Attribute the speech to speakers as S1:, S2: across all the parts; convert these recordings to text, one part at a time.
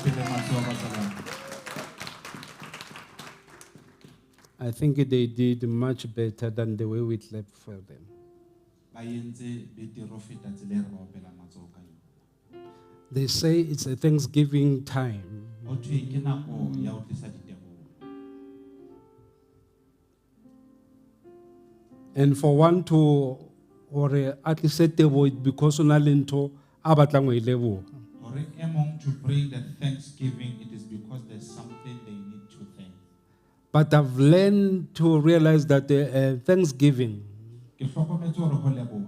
S1: Opele matsoho bazalwane.
S2: I think they did much better than the way we clapped for them.
S1: Ba entse betere ho feta tsela e re ba opelang matsoho ka yona.
S2: They say it's a Thanksgiving time.
S1: Ho thwe ke nako ya ho tlisa diteboho.
S2: And for one to hore a tlise teboho because o na le ntho a batlang ho e leboha.
S1: Hore e mong to bring the thanksgiving, it is because there's something they need to thank.
S2: But I've learned to realize that Thanksgiving,
S1: Ke hlokometse hore ho leboha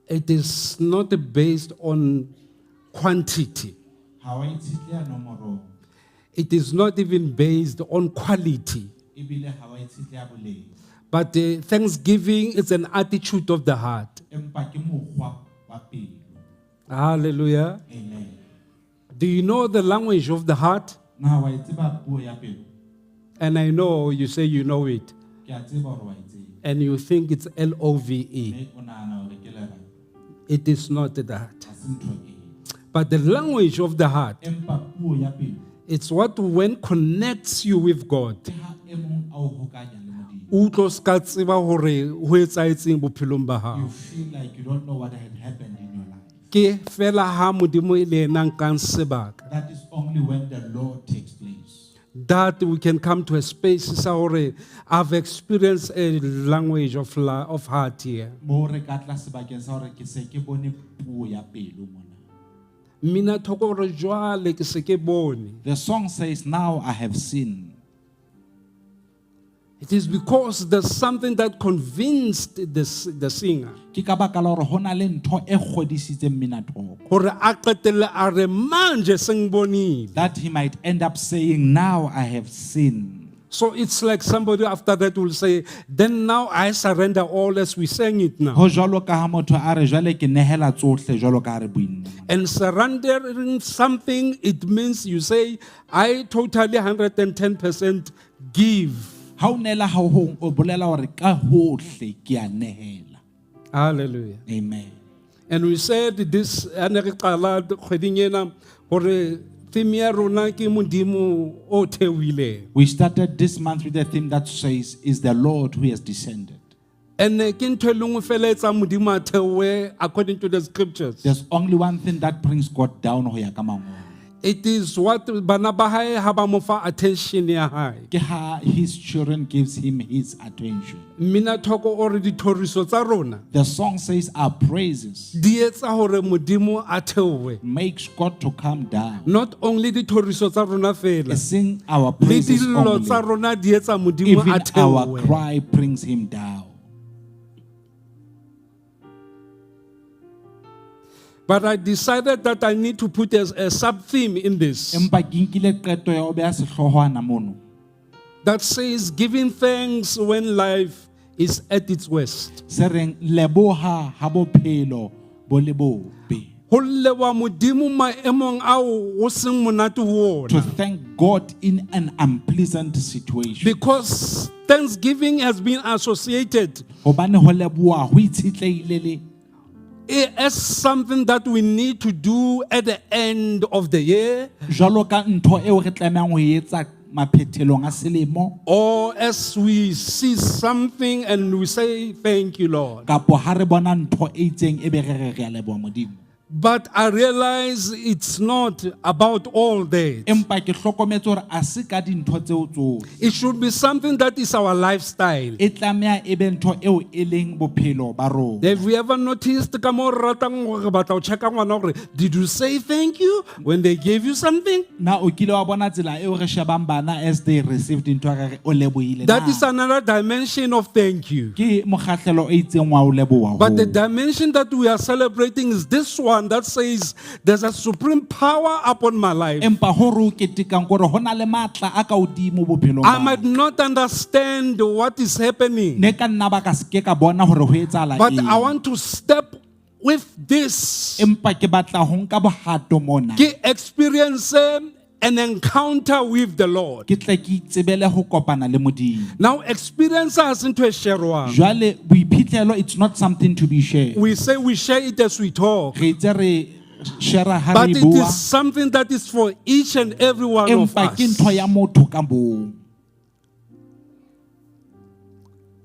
S2: it is not based on quantity.
S1: Ha wa itshetleha nomorong,
S2: It is not even based on quality.
S1: Ebile ha wa itshetleha boleng.
S2: But thanksgiving is an attitude of the heart.
S1: Empa ke mokgwa wa pelo.
S2: Hallelujah.
S1: Amen.
S2: Do you know the language of the heart?
S1: Na wa e tseba puo ya pelo?
S2: And I know you say you know it.
S1: Ke a tseba hore wa e tseba.
S2: And you think it's L-O-V-E.
S1: Mme o nahana hore ke lerato.
S2: It is not that.
S1: Ha se ntho eo.
S2: But the language of the heart,
S1: Empa puo ya pelo
S2: it's what when connects you with God.
S1: Ke ha e mong a o hokanya le Modimo.
S2: O utlwe o ska tseba hore ho etsahetseng bophelong ba hao.
S1: You feel like you don't know what had happened in your life.
S2: Ke fela ha Modimo e le yena a nkang sebaka.
S1: That is only when the Lord takes place.
S2: That we can come to a space sa hore I've experienced a language of heart here.
S1: Mo re ka tla sebakeng sa hore ke se ke bone puo ya pelo mona.
S2: Mina thoko hore jwale ke se ke bone.
S1: The song says, now I have seen.
S2: It is because there's something that convinced the singer.
S1: Ke ka baka la hore ho na le ntho e kgodisitseng Minathoko.
S2: Hore a qetelle a re manje sengibonile.
S1: That he might end up saying, now I have seen.
S2: So it's like somebody after that will say, then now I surrender all as we sang it now.
S1: Ho jwalo ka ha motho a re jwale ke nehela tsohle jwalo ka ha re buile.
S2: And surrendering something, it means you say, I totally 110% give.
S1: Ha o nehela ha ho hong, o bolela hore ka hohle ke a nehela.
S2: Hallelujah.
S1: Amen.
S2: And we said this, ha ne re qala kgweding ena, hore theme ya rona ke Modimo o theohileng.
S1: We started this month with a theme that says, is the Lord who has descended.
S2: And ke ntho e le nngwe fela e etsang Modimo a theohe according to the scriptures.
S1: There's only one thing that brings God down ho ya ka mangolo.
S2: It is what bana ba hae ha ba mo fa attention ya hae.
S1: Ke ha his children gives him his attention.
S2: Mmina thoko o re dithoriso tsa rona
S1: The song says our praises
S2: di etsa hore Modimo a theohe.
S1: makes God to come down.
S2: Not only dithoriso tsa rona fela,
S1: E seng our
S2: le
S1: praises
S2: dillo
S1: only.
S2: tsa rona di etsa Modimo
S1: Even
S2: a
S1: our
S2: theohe.
S1: cry brings him down.
S2: But I decided that I need to put a sub-theme in this.
S1: Empa ke nkile qeto ya ho beha sehloohwana mono.
S2: That says giving thanks when life is at its worst.
S1: Se reng leboha ha bophelo bo le bobe.
S2: Ho leboha Modimo maemong ao ho seng monate ho
S1: To
S2: ona.
S1: thank God in an unpleasant situation.
S2: Because thanksgiving has been associated
S1: Hobane ho leboha ho itshetlehile le
S2: as something that we need to do at the end of the year.
S1: Jwalo ka ntho eo re tlamehang ho e etsa maphethelong a selemo.
S2: Or as we see something and we say, thank you, Lord.
S1: Kapo ha re bona ntho e itseng e be re re re a leboha Modimo.
S2: But I realize it's not about all that.
S1: Empa ke hlokometse hore a se ka dintho tseo tsohle.
S2: It should be something that is our lifestyle.
S1: E tlameha e be ntho eo e leng bophelo ba rona.
S2: Have you ever noticed ka moo re ratang hore re batla ho check-a ngwana hore, did you say thank you when they gave you something?
S1: Na o kile wa bona tsela eo re shebang bana as they received ntho re re o lebohile
S2: That
S1: na?
S2: is another dimension of thank you.
S1: Ke mokgahlelo e itseng wa ho leboha
S2: But the
S1: hoo.
S2: dimension that we are celebrating is this one that says there's a supreme power upon my life.
S1: Empa ho re o ketekang ke hore ho na le matla a ka hodimo bophelong
S2: I
S1: ba
S2: might
S1: ka.
S2: not understand what is happening,
S1: Ne ka nna ba ka se ke ka bona hore ho etsahala
S2: but
S1: eng.
S2: I want to step with this.
S1: Empa ke batla ho nka bohato mona.
S2: Ke experience an encounter with the Lord.
S1: Ke tle ke itsebele ho kopana le Modimo.
S2: Now experience has into a share one.
S1: Jwale boiphihlelo, it's not something to be shared.
S2: We say we share it as we talk.
S1: Re itse re share ha
S2: But
S1: re
S2: it
S1: bua
S2: is something that is for each and every one of
S1: empa ke ntho
S2: us.
S1: ya motho ka bong.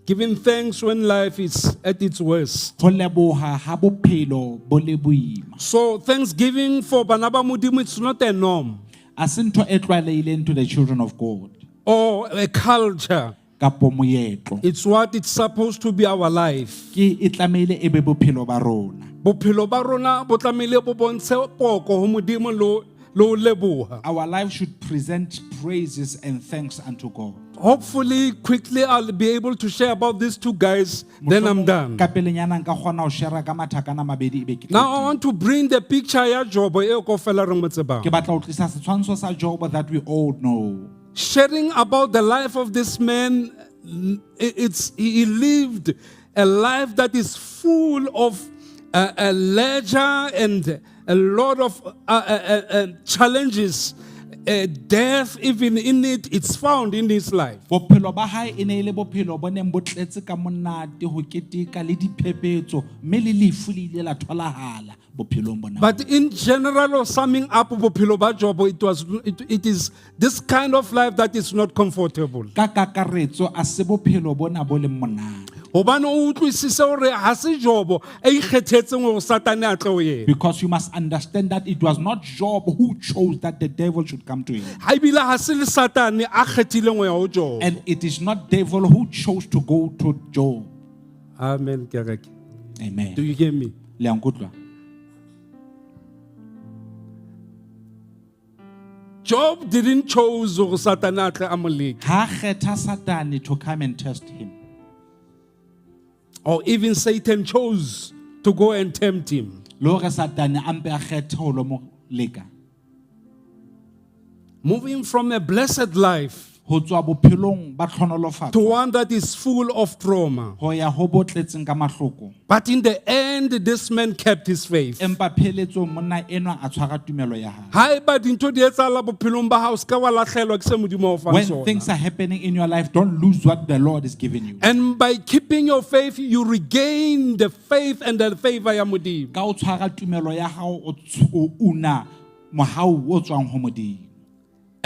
S2: Giving thanks when life is at its worst.
S1: Ho leboha ha bophelo bo le boima.
S2: So thanksgiving for bana ba Modimo, it's not a norm
S1: A se ntho e tlwaelehileng to the children of God
S2: or a culture.
S1: kapo moetlo.
S2: It's what it's supposed to be our life.
S1: Ke e tlamehile e be bophelo ba rona.
S2: Bophelo ba rona bo tlamehile bo bontshe poko ho Modimo le ho leboha.
S1: Our life should present praises and thanks unto God.
S2: Hopefully, quickly I'll be able to share about these two guys, then I'm done.
S1: Ka pelenyana nka kgona ho share ka mathakana a mabedi ebe ke
S2: Now I
S1: qetile.
S2: want to bring the picture ya Job eo kaofela re mo tsebang.
S1: Ke batla ho tlisa setshwantsho sa Job that we all know.
S2: Sharing about the life of this man, it's he lived a life that is full of a leisure and a lot of challenges, death even in it, it's found in his life.
S1: Bophelo ba hae e ne e le bophelo bo neng bo tletse ka monate, ho keteka le diphephetso, mme le lefu le ile la tholahala bophelong bona.
S2: But in general, or summing up bophelo ba Job, it is this kind of life that is not comfortable.
S1: Ka kakaretso a se bophelo bona bo leng monate.
S2: Hobane o utlwisise hore ha se Jobo a ikgethetseng hore Satane a tle ho yena.
S1: Because you must understand that it was not Job who chose that the devil should come to him.
S2: Ha ebile ha se le Satane a kgethileng ho ya ho Jobo.
S1: And it is not devil who chose to go to Job.
S2: Amen, kereke.
S1: Amen.
S2: Do you hear me?
S1: Le a nkutlwa?
S2: Job didn't chose hore Satane a tle a mo leke.
S1: Ha kgetha Satane to come and test him.
S2: Or even Satan chose to go and tempt him.
S1: Le hore Satane a mpe a kgethe ho lo mo leka.
S2: Moving from a blessed life
S1: Ho tswa bophelong ba tlhonolofatso
S2: to one that is full of trauma.
S1: ho ya ho bo tletseng ka mahloko.
S2: But in the end, this man kept his faith.
S1: Empa pheletsong monna enwa a tshwara tumelo ya hae.
S2: Haeba dintho di etsahala bophelong ba hao, se ka wa lahlehelwa ke se Modimo a o fang
S1: When
S2: sona.
S1: things are happening in your life, don't lose what the Lord has given you.
S2: And by keeping your faith, you regain the faith and the favor ya Modimo.
S1: Ka o tshwara tumelo ya hao, o una mohau o tswang ho Modimo.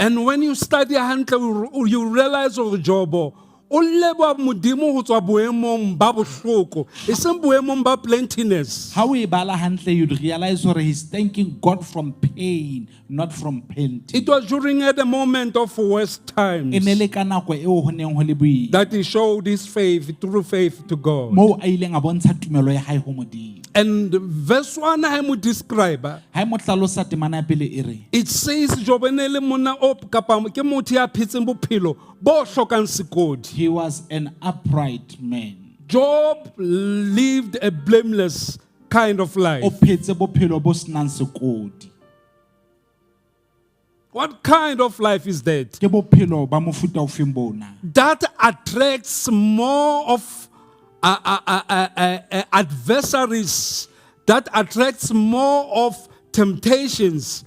S2: And when you study hantle, you realize hore Jobo o leboha Modimo ho tswa boemong ba bohloko, e seng boemong ba plentiness.
S1: Ha o e bala hantle, you'd realize hore he's thanking God from pain, not from plenty.
S2: It was during at the moment of worst
S1: E ne
S2: times
S1: le ka nako eo ho neng ho le boima.
S2: that he showed his faith, true faith to God.
S1: Moo a ileng a bontsha tumelo ya hae ho Modimo.
S2: And verse 1 ha e mo describe,
S1: Ha e mo hlalosa temana ya pele e re,
S2: it says Job e ne le monna o kapa ke motho ya phetseng bophelo bo hlokang sekodi.
S1: he was an upright man.
S2: Job lived a blameless kind of
S1: O
S2: life.
S1: phetse bophelo bo senang sekodi.
S2: What kind of life is that?
S1: Ke bophelo ba mofuta ofeng bona?
S2: That attracts more of adversaries, that attracts more of temptations,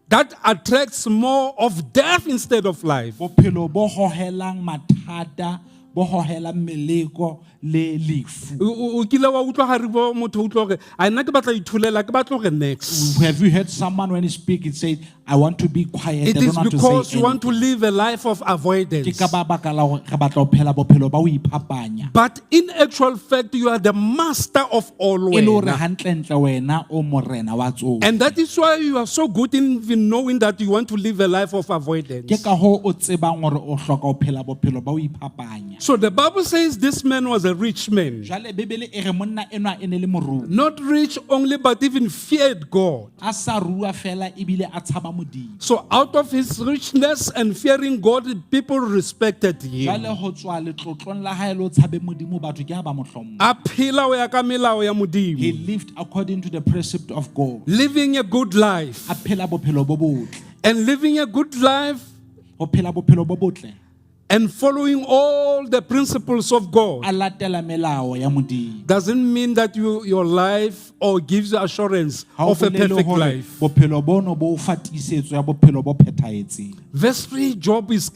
S2: that attracts more of death instead of life.
S1: Bophelo bo hohelang mathata, bo hohelang meleko le lefu.
S2: O kile wa utlwa ha re bua motho o utlwa hore, "Ai, nna ke batla ho itholela, ke batla hore next."
S1: Have you heard someone when he speak, he said, I want to be quiet.
S2: It
S1: I don't
S2: is
S1: want to
S2: because
S1: say
S2: you want to
S1: anything.
S2: live a life of avoidance.
S1: Ke ka baka la hore re batla ho phela bophelo ba ho iphapanya.
S2: But in actual fact, you are the master of all
S1: E le hore
S2: wena.
S1: hantlentle wena o morena wa tsohle.
S2: And that is why you are so good in even knowing that you want to live a life of
S1: Ke
S2: avoidance.
S1: ka hoo o tsebang hore o hloka ho phela bophelo ba ho iphapanya.
S2: So the Bible says this man was a rich man.
S1: Jwale Bibele e re monna enwa e ne le morui.
S2: Not rich only, but even feared God.
S1: A sa rua fela ebile a tshaba Modimo.
S2: So out of his richness and fearing God, people respected him.
S1: Jwale ho tswa letlotlong la hae le ho tshabe Modimo, batho ke ha ba mo hlompha.
S2: A phela ho ya ka melao ya
S1: He
S2: Modimo.
S1: lived according to the precept of God.
S2: Living a good life.
S1: A phela bophelo bo botle.
S2: And living a good life
S1: Ho phela bophelo bo botle.
S2: and following all the principles of God
S1: A latela melao ya Modimo.
S2: doesn't mean that your life or gives you assurance
S1: Ha o
S2: of a
S1: bolele
S2: perfect
S1: hore
S2: life.
S1: bophelo bono bo o fa tiisetso ya bophelo bo phethahetseng.
S2: Verse 3, Job is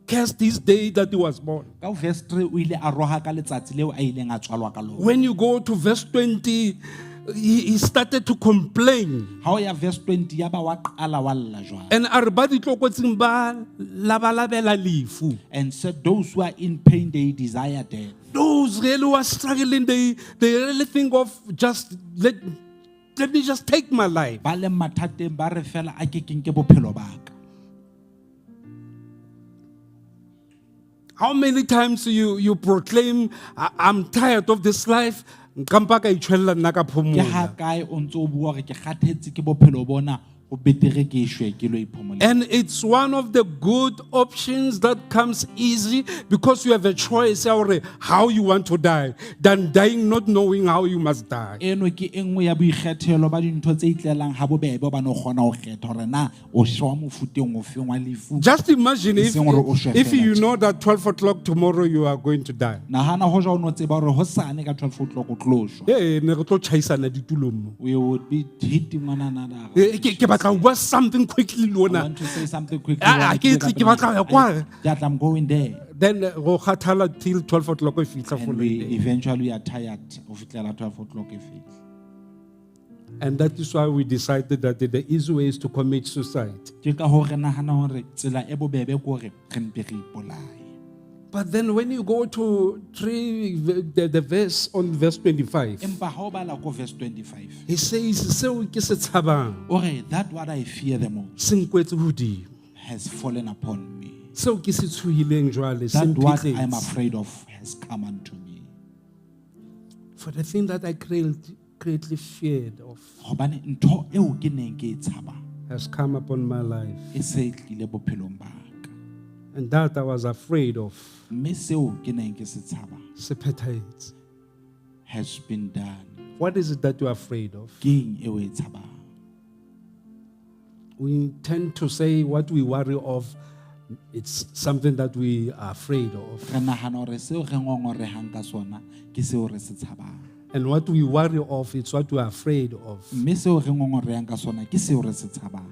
S2: cursed his day that he was born.
S1: Ka ho verse 3 o ile a roha ka letsatsi leo a ileng a tswalwa ka lona.
S2: When you go to verse 20, he started to complain.
S1: Ha o ya verse 20 ya ba wa qala wa lla jwale.
S2: And a re ba ditlokotsing ba labalabela lefu.
S1: And said those who are in pain, they desire death.
S2: Those really who are struggling, they really think of just let me just take my life.
S1: Ba leng mathateng ba re fela a ke ke nke bophelo ba ka.
S2: How many times you proclaim, I'm tired of this life, nka mpa ka itjhwella nna ka
S1: Ke ha
S2: phomola.
S1: kae o ntso o bua hore ke kgathetse ke bophelo bona, ho betere ke shwe ke lo iphomolela.
S2: And it's one of the good options that comes easy because you have a choice ya hore how you want to die than dying not knowing how you must die.
S1: Eno ke e nngwe ya boikgethelo ba dintho tse itlelang ha bobebe hobane o kgona ho kgetha hore na o shwa mofuteng ofeng wa lefu.
S2: Just imagine
S1: Eseng hore o shwe
S2: if
S1: fela
S2: you
S1: tje.
S2: know that 12 o'clock tomorrow you are going to die.
S1: Nahana hoja o no tseba hore hosane ka 12 o'clock o tlo shwa.
S2: Eh, ne re tlo tjhaisana ditulong mo.
S1: We would be hitting one another.
S2: Eh, ke batla ho bua something quickly le
S1: I
S2: ona.
S1: want to say something quickly.
S2: Ah, ah, ke tle- ke batla ho ya kwa.
S1: That I'm going there.
S2: Then ro kgathala till 12 o'clock e fihla
S1: And
S2: following
S1: we
S2: day.
S1: eventually we are tired ho fihlela 12 o'clock e fihla.
S2: And that is why we decided that the easy way is to commit suicide.
S1: Ke ka hoo re nahana hore tsela e bobebe ke hore re mpe re ipolaye.
S2: But then when you go to 3, the verse on verse 25,
S1: Empa ha o bala ko verse 25,
S2: he says, seo ke se tshabang,
S1: o re, that what I fear the most
S2: se nkwetse hodimo.
S1: has fallen upon me.
S2: Seo ke se tshohileng jwale, se
S1: That what I am
S2: mphihletse.
S1: afraid of has come unto me.
S2: For the thing that I greatly feared of
S1: Hobane ntho eo ke neng ke e tshaba
S2: has come upon my life.
S1: e se e tlile bophelong ba ka.
S2: And that I was afraid of
S1: Mme seo ke neng ke se tshaba
S2: se phethahetse.
S1: has been done.
S2: What is it that you are afraid of?
S1: Ke eng eo e tshabang?
S2: We tend to say what we worry of, it's something that we are afraid of.
S1: Re nahana hore seo re ngongorehang ka sona ke seo re se tshabang.
S2: And what we worry of, it's what we are afraid of.
S1: Mme seo re ngongorehang ka sona ke seo re se tshabang.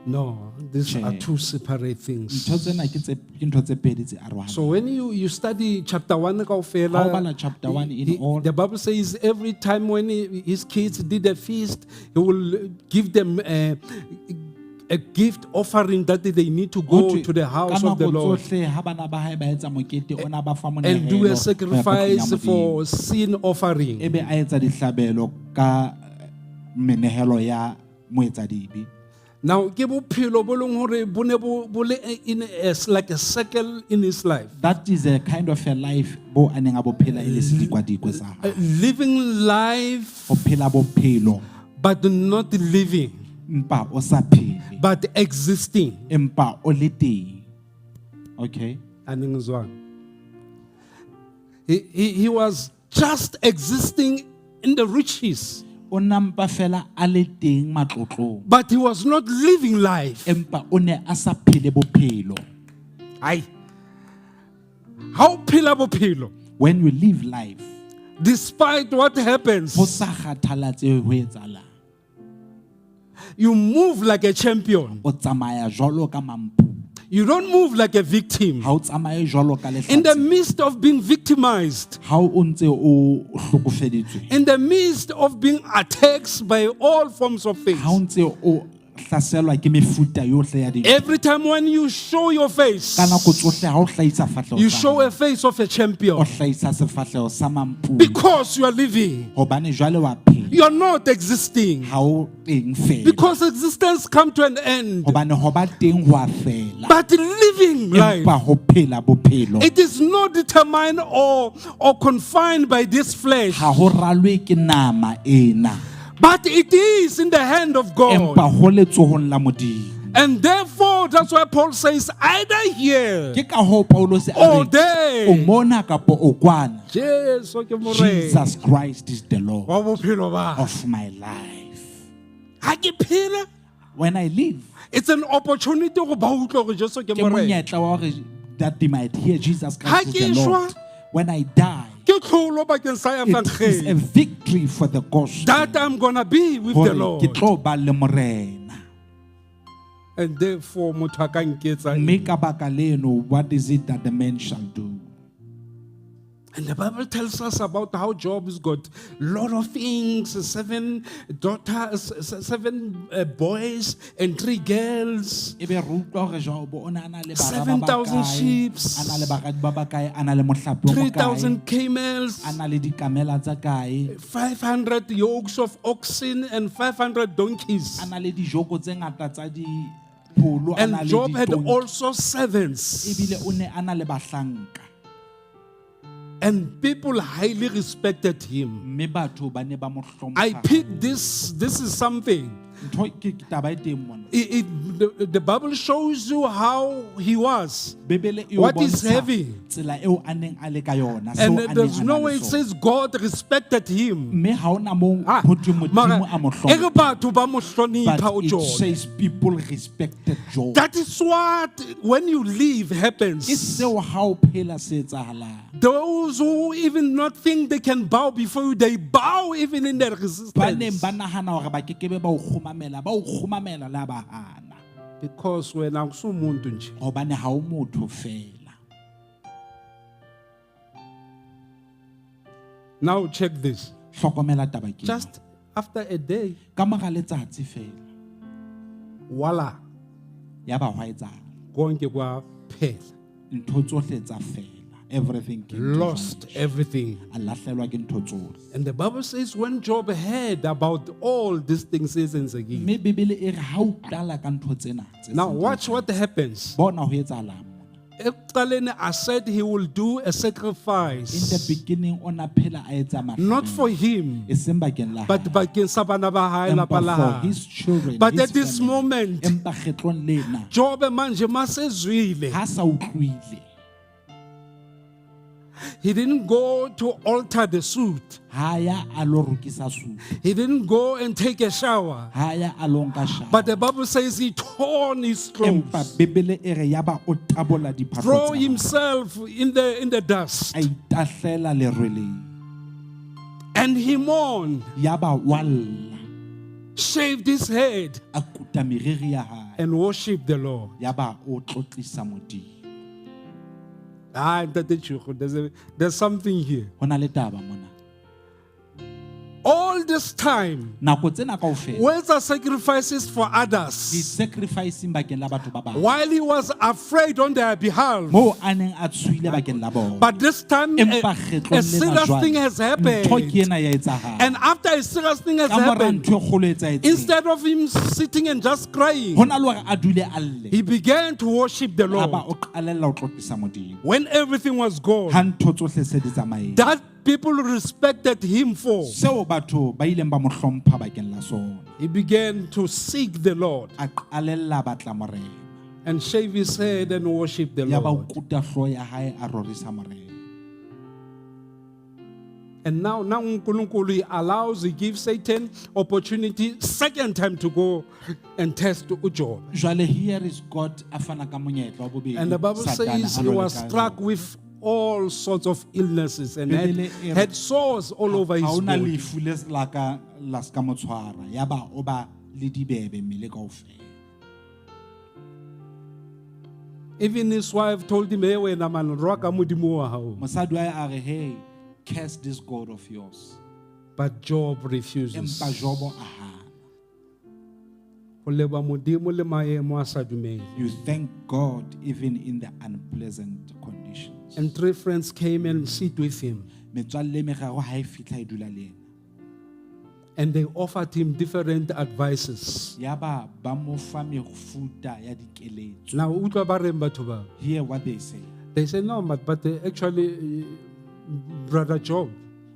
S2: No, these are
S1: Che.
S2: two separate things.
S1: Ntho tsena ke ntho tse pedi tse arohaneng.
S2: So when you study chapter 1 kaofela,
S1: Ha o bala chapter 1 in all.
S2: the Bible says every time when his kids did a feast, he will give them a gift offering that they need to go
S1: Hothwe,
S2: to the house
S1: ka
S2: of the
S1: nako
S2: Lord
S1: tsohle ha bana ba hae ba etsa mokete, o na ba fa
S2: and do
S1: monehelo
S2: a
S1: ho ya ka tlung ya
S2: sacrifice
S1: Modimo.
S2: for sin offering.
S1: Ebe a etsa dihlabelo ka menehelo ya moetsadibe.
S2: Now, ke bophelo bo leng hore bo ne bo le in like a circle in his life.
S1: That is a kind of a life bo a neng a bo phela e le sedikwadikwe sa hae.
S2: Living life,
S1: Ho phela bophelo
S2: but not living,
S1: empa o sa phele,
S2: but existing.
S1: empa o le teng. Okay.
S2: Aningizwana. He was just existing in the riches,
S1: O nampa fela a le teng matlotlong,
S2: but he was not living life.
S1: empa o ne a sa phele bophelo.
S2: Aye. How phela bophelo?
S1: When you live life,
S2: Despite what happens,
S1: ho sa kgathalatsehe ho etsahalang,
S2: you move like a champion.
S1: o tsamaya jwalo ka mampu.
S2: You don't move like a victim.
S1: Ha o tsamaye jwalo ka
S2: In the
S1: lehlatsi.
S2: midst of being victimized,
S1: Ha o ntse o hlokofeditswe,
S2: in the midst of being attacked by all forms of things,
S1: ha o ntse o hlaselwa ke mefuta yohle ya dintho.
S2: every time when you show your face,
S1: Ka nako tsohle ha o hlahisa fahleho
S2: you
S1: sa
S2: show
S1: hao,
S2: a face of a champion
S1: o hlahisa sefahleho sa mampu.
S2: because you are living.
S1: Hobane jwale wa phela.
S2: You are not existing
S1: Ha o teng fela.
S2: because existence come to an end.
S1: Hobane ho ba teng ho a fela.
S2: But living life,
S1: Empa ho phela bophelo
S2: it is not determined or confined by this flesh,
S1: ha ho ralwe ke nama ena,
S2: but it is in the hand of God.
S1: empa ho letsohong la Modimo.
S2: And therefore, that's why Paul says, either here
S1: Ke ka hoo Paulus a
S2: or
S1: reng,
S2: there.
S1: o mona kapa o kwana,
S2: Jesu ke Morena
S1: Jesus Christ is the Lord
S2: wa bophelo ba ka.
S1: of my life.
S2: Ha ke phela,
S1: When I live,
S2: it's an opportunity go ba utlwe hore Jesu ke
S1: ke
S2: Morena.
S1: monyetla wa hore that they might hear Jesus
S2: Ha
S1: Christ
S2: ke
S1: is the
S2: shwa,
S1: Lord. When I die,
S2: Ke tlholo bakeng sa
S1: it is a
S2: evangeli.
S1: victory for the gospel.
S2: That I'm gonna be with the
S1: Hore ke
S2: Lord.
S1: tlo ba le Morena.
S2: And therefore, motho a ka nketsa eng?
S1: Mme ka baka leno, what is it that the man shall do?
S2: And the Bible tells us about how Job has got a lot of things, seven daughters, seven boys and three girls.
S1: Ebe re utlwa hore Jobo o ne a na le bara ba
S2: 7,000
S1: bakae,
S2: sheep,
S1: a na le baradi ba bakae, a na le mohlape o mokae,
S2: 3,000 camels,
S1: a na le dikamela tsa kae,
S2: 500 yokes of oxen and 500 donkeys.
S1: a na le dijoko tse ngata tsa dipholo, a
S2: And
S1: na le
S2: Job had
S1: ditonki.
S2: also servants.
S1: Ebile o ne a na le bahlanka.
S2: And people highly respected him.
S1: Mme batho ba ne ba mo hlompha.
S2: I picked this, this is something.
S1: Ntho ke ke taba e teng mona.
S2: The Bible shows you how he was.
S1: Bebele e o
S2: What is
S1: bontsha
S2: heavy?
S1: tsela eo a neng a le ka yona, seo
S2: And
S1: a neng
S2: there's
S1: a na
S2: no
S1: le
S2: way it
S1: sona.
S2: says God respected him.
S1: Mme ha hona moo
S2: Ah,
S1: ho thweng
S2: mara,
S1: Modimo a mo
S2: e re
S1: hlompha.
S2: batho ba mo hlonipha
S1: But
S2: o
S1: it
S2: Job.
S1: says people respected Job.
S2: That is what when you leave
S1: Ke
S2: happens.
S1: seo ha o phela se etsahalang.
S2: Those who even not think they can bow before you, they bow even in their
S1: Ba neng
S2: resistance.
S1: ba nahana hore ba kekebe ba o kgumamela, ba o kgumamela le ha ba hana.
S2: Because when akusumuntu nje.
S1: Hobane ha o motho fela.
S2: Now check this.
S1: Hlokomela taba ke ena.
S2: Just after a day,
S1: Ka mora letsatsi fela,
S2: voila,
S1: ya ba hwa etsahala.
S2: konke kwaphela.
S1: Ntho tsohle tsa fela. Everything came to
S2: Lost
S1: vanish.
S2: everything.
S1: A lahlelwa ke ntho tsohle.
S2: And the Bible says when Job heard about all these things, ezenzekile.
S1: Mme Bibele e re ha o qala ka ntho tsena tse
S2: Now
S1: seng
S2: watch what happens.
S1: bona ho etsahalang mona.
S2: Ekuqaleni, I said he will do a
S1: In the
S2: sacrifice,
S1: beginning o na phela a etsa mahlabelo.
S2: not for him,
S1: E seng bakeng la
S2: but
S1: hae.
S2: bakeng sa bana ba hae,
S1: Empa
S2: lapa la
S1: for
S2: hae.
S1: his children,
S2: But
S1: his
S2: at this
S1: family.
S2: moment,
S1: Empa kgetlong lena
S2: Job manje masezwile,
S1: ha sa utlwile,
S2: he didn't go to alter the suit.
S1: ha ya a lo rokisa sutu,
S2: He didn't go and take a shower.
S1: ha ya a lo nka shower.
S2: But the Bible says he torn his
S1: Empa
S2: clothes,
S1: Bibele e re yaba o tabola diphahlo
S2: throw
S1: tsa hae.
S2: himself in the dust,
S1: A itahlela lerweleng.
S2: and he mourned,
S1: Yaba wa lla,
S2: shaved his head,
S1: a kuta meriri ya hae.
S2: and worshiped the Lord.
S1: Yaba o tlotlisa Modimo.
S2: Ah, Ntate Chuku, there's something here.
S1: Ho na le taba mona.
S2: All this time,
S1: Nako tsena kaofela
S2: where's the sacrifices for others?
S1: di-sacrificing bakeng la batho ba bang.
S2: While he was afraid on their behalf.
S1: Moo a neng a tshohile bakeng la bona.
S2: But this time,
S1: Empa
S2: a
S1: kgetlong lena
S2: serious
S1: jwale,
S2: thing has
S1: ntho ke
S2: happened.
S1: ena ya etsahala.
S2: And after a serious thing has
S1: Ka mora
S2: happened,
S1: ntho e kgolo e etsahetseng,
S2: instead of him sitting and just crying,
S1: ho na le hore a dule a lle,
S2: he began to worship the
S1: a ba
S2: Lord.
S1: o qalella ho tlotlisa Modimo.
S2: When everything was gone,
S1: Ha ntho tsohle se di tsamaile.
S2: that people respected him for,
S1: Seo batho ba ileng ba mo hlompha bakeng la sona.
S2: he began to seek the Lord
S1: A qalella batla Morena.
S2: and shave his head and worship the
S1: Ya ba o
S2: Lord.
S1: kuta hlooho ya hae a rorisa Morena.
S2: And now uNkulunkulu, he allows, he gives Satan opportunity second time to go and test uJob.
S1: Jwale here is God a fana ka monyetla wa bobedi.
S2: And the Bible
S1: Satane
S2: says
S1: a
S2: he
S1: lo
S2: was
S1: leka
S2: struck
S1: Job.
S2: with all sorts of illnesses and
S1: Bibele e re-
S2: had sores all over
S1: Ha
S2: his
S1: hona
S2: body.
S1: lefu le la ka la ska mo tshwara. Ya ba o ba le dibebe mmele kaofela.
S2: Even his wife told him, "Hey, wena man, roka Modimo wa hao."
S1: Mosadi wa hae a re, hey, curse this God of yours.
S2: But Job refuses.
S1: Empa Jobo a hana.
S2: Ho leba Modimo le maemo a sa dumele.
S1: You thank God even in the unpleasant conditions.
S2: And three friends came and sit with him.
S1: Metswalle e meraro ha e fihla e dula le yena.
S2: And they offered him different advices.
S1: Yaba ba mo fa mefuta ya dikeletso.
S2: Now, utlwa ba reng batho ba?
S1: Hear what they say.
S2: They say, no, but actually, Brother Job,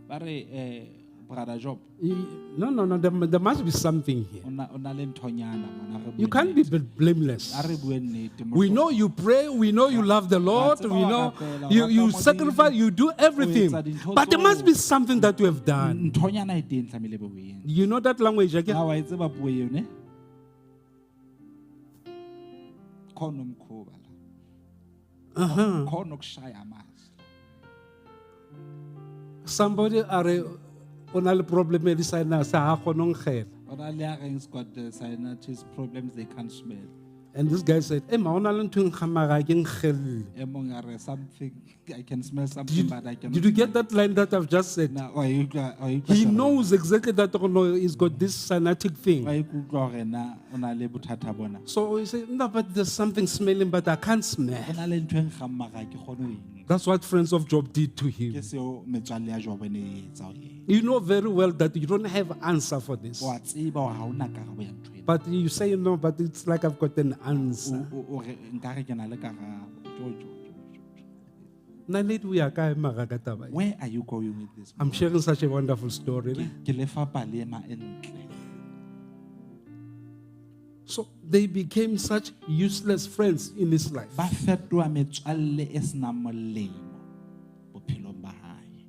S1: Ba re, Brother Job,
S2: no, there must be something here.
S1: o na le nthonyana mona, re bue
S2: You can't be
S1: nnete.
S2: blameless.
S1: A re bue nnete,
S2: We
S1: mohlomong.
S2: know you pray, we know you love the Lord,
S1: tseba
S2: we
S1: wa
S2: know
S1: rapela,
S2: you,
S1: wa
S2: you
S1: rata Modimo,
S2: sacrifice, you do everything.
S1: etsa dintho
S2: But there must be
S1: tsohle.
S2: something that you have done.
S1: Nthonyana e teng tlamehile be o e entse.
S2: You know that language again?
S1: Na wa e tseba puo eo, ne? Khona umkhuba la. Khona ukushaya amanzi.
S2: Somebody are o na le problem ya di-sinus, ha a kgone ho nkgela.
S1: Ora le a reng it's got the sinusitis problems they can't smell.
S2: And this guy said, "Hey, ma, ho na le ntho e nkgang mara ha ke nkgelle."
S1: E mong a re something, I can smell something, but I cannot
S2: Did you get
S1: smell
S2: that line that I've just said?
S1: it. Na, wa e utlwa- wa e utlwa
S2: He
S1: taba eo?
S2: knows exactly that, oh, no, he's got this synatic thing.
S1: Wa ikutlwa hore na o na le bothata bona.
S2: So he said, "No, but there's something smelling, but I can't smell."
S1: Ho na le ntho e nkgang mara ha ke kgone ho e nka.
S2: That's what friends of Job did to him.
S1: Ke seo metswalle ya Jobo e ne e etsa ho yena.
S2: You know very well that you don't have answer for this.
S1: Wa tseba hore ha hona karabo ya ntho ena.
S2: But you say no, but it's like I've got an answer.
S1: O re nkare ke na le karabo. Jo, jo, jo, jo, jo.
S2: Naledi o ya kae mara ka taba e?
S1: Where are you going with this?
S2: I'm sharing such a wonderful story. Ne?
S1: Ke le fa palema e ntle.
S2: So they became such useless friends in his life.
S1: Ba fetoha metswalle e senang molemo bophelong ba hae.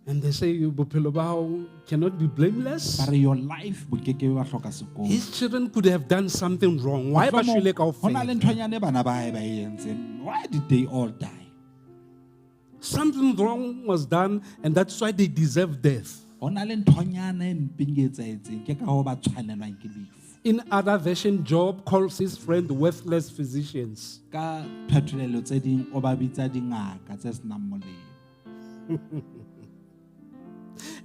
S2: And they say, "Bophelo ba hao cannot be blameless."
S1: Ba re your life bo ke ke ba hloka sekolo.
S2: His children could have done something wrong. Why ba shwele
S1: Ho na le
S2: kaofela?
S1: nthonyana e bana ba hae ba e entseng. Why did they all die?
S2: Something wrong was done, and that's why they deserve death.
S1: Ho na le nthonyana e mpeng e etsahetseng, ke ka hoo ba tshwanelwang ke lefu.
S2: In other version, Job calls his friend worthless physicians.
S1: Ka phetolelo tse ding o ba bitsa dingaka tse senang molemo.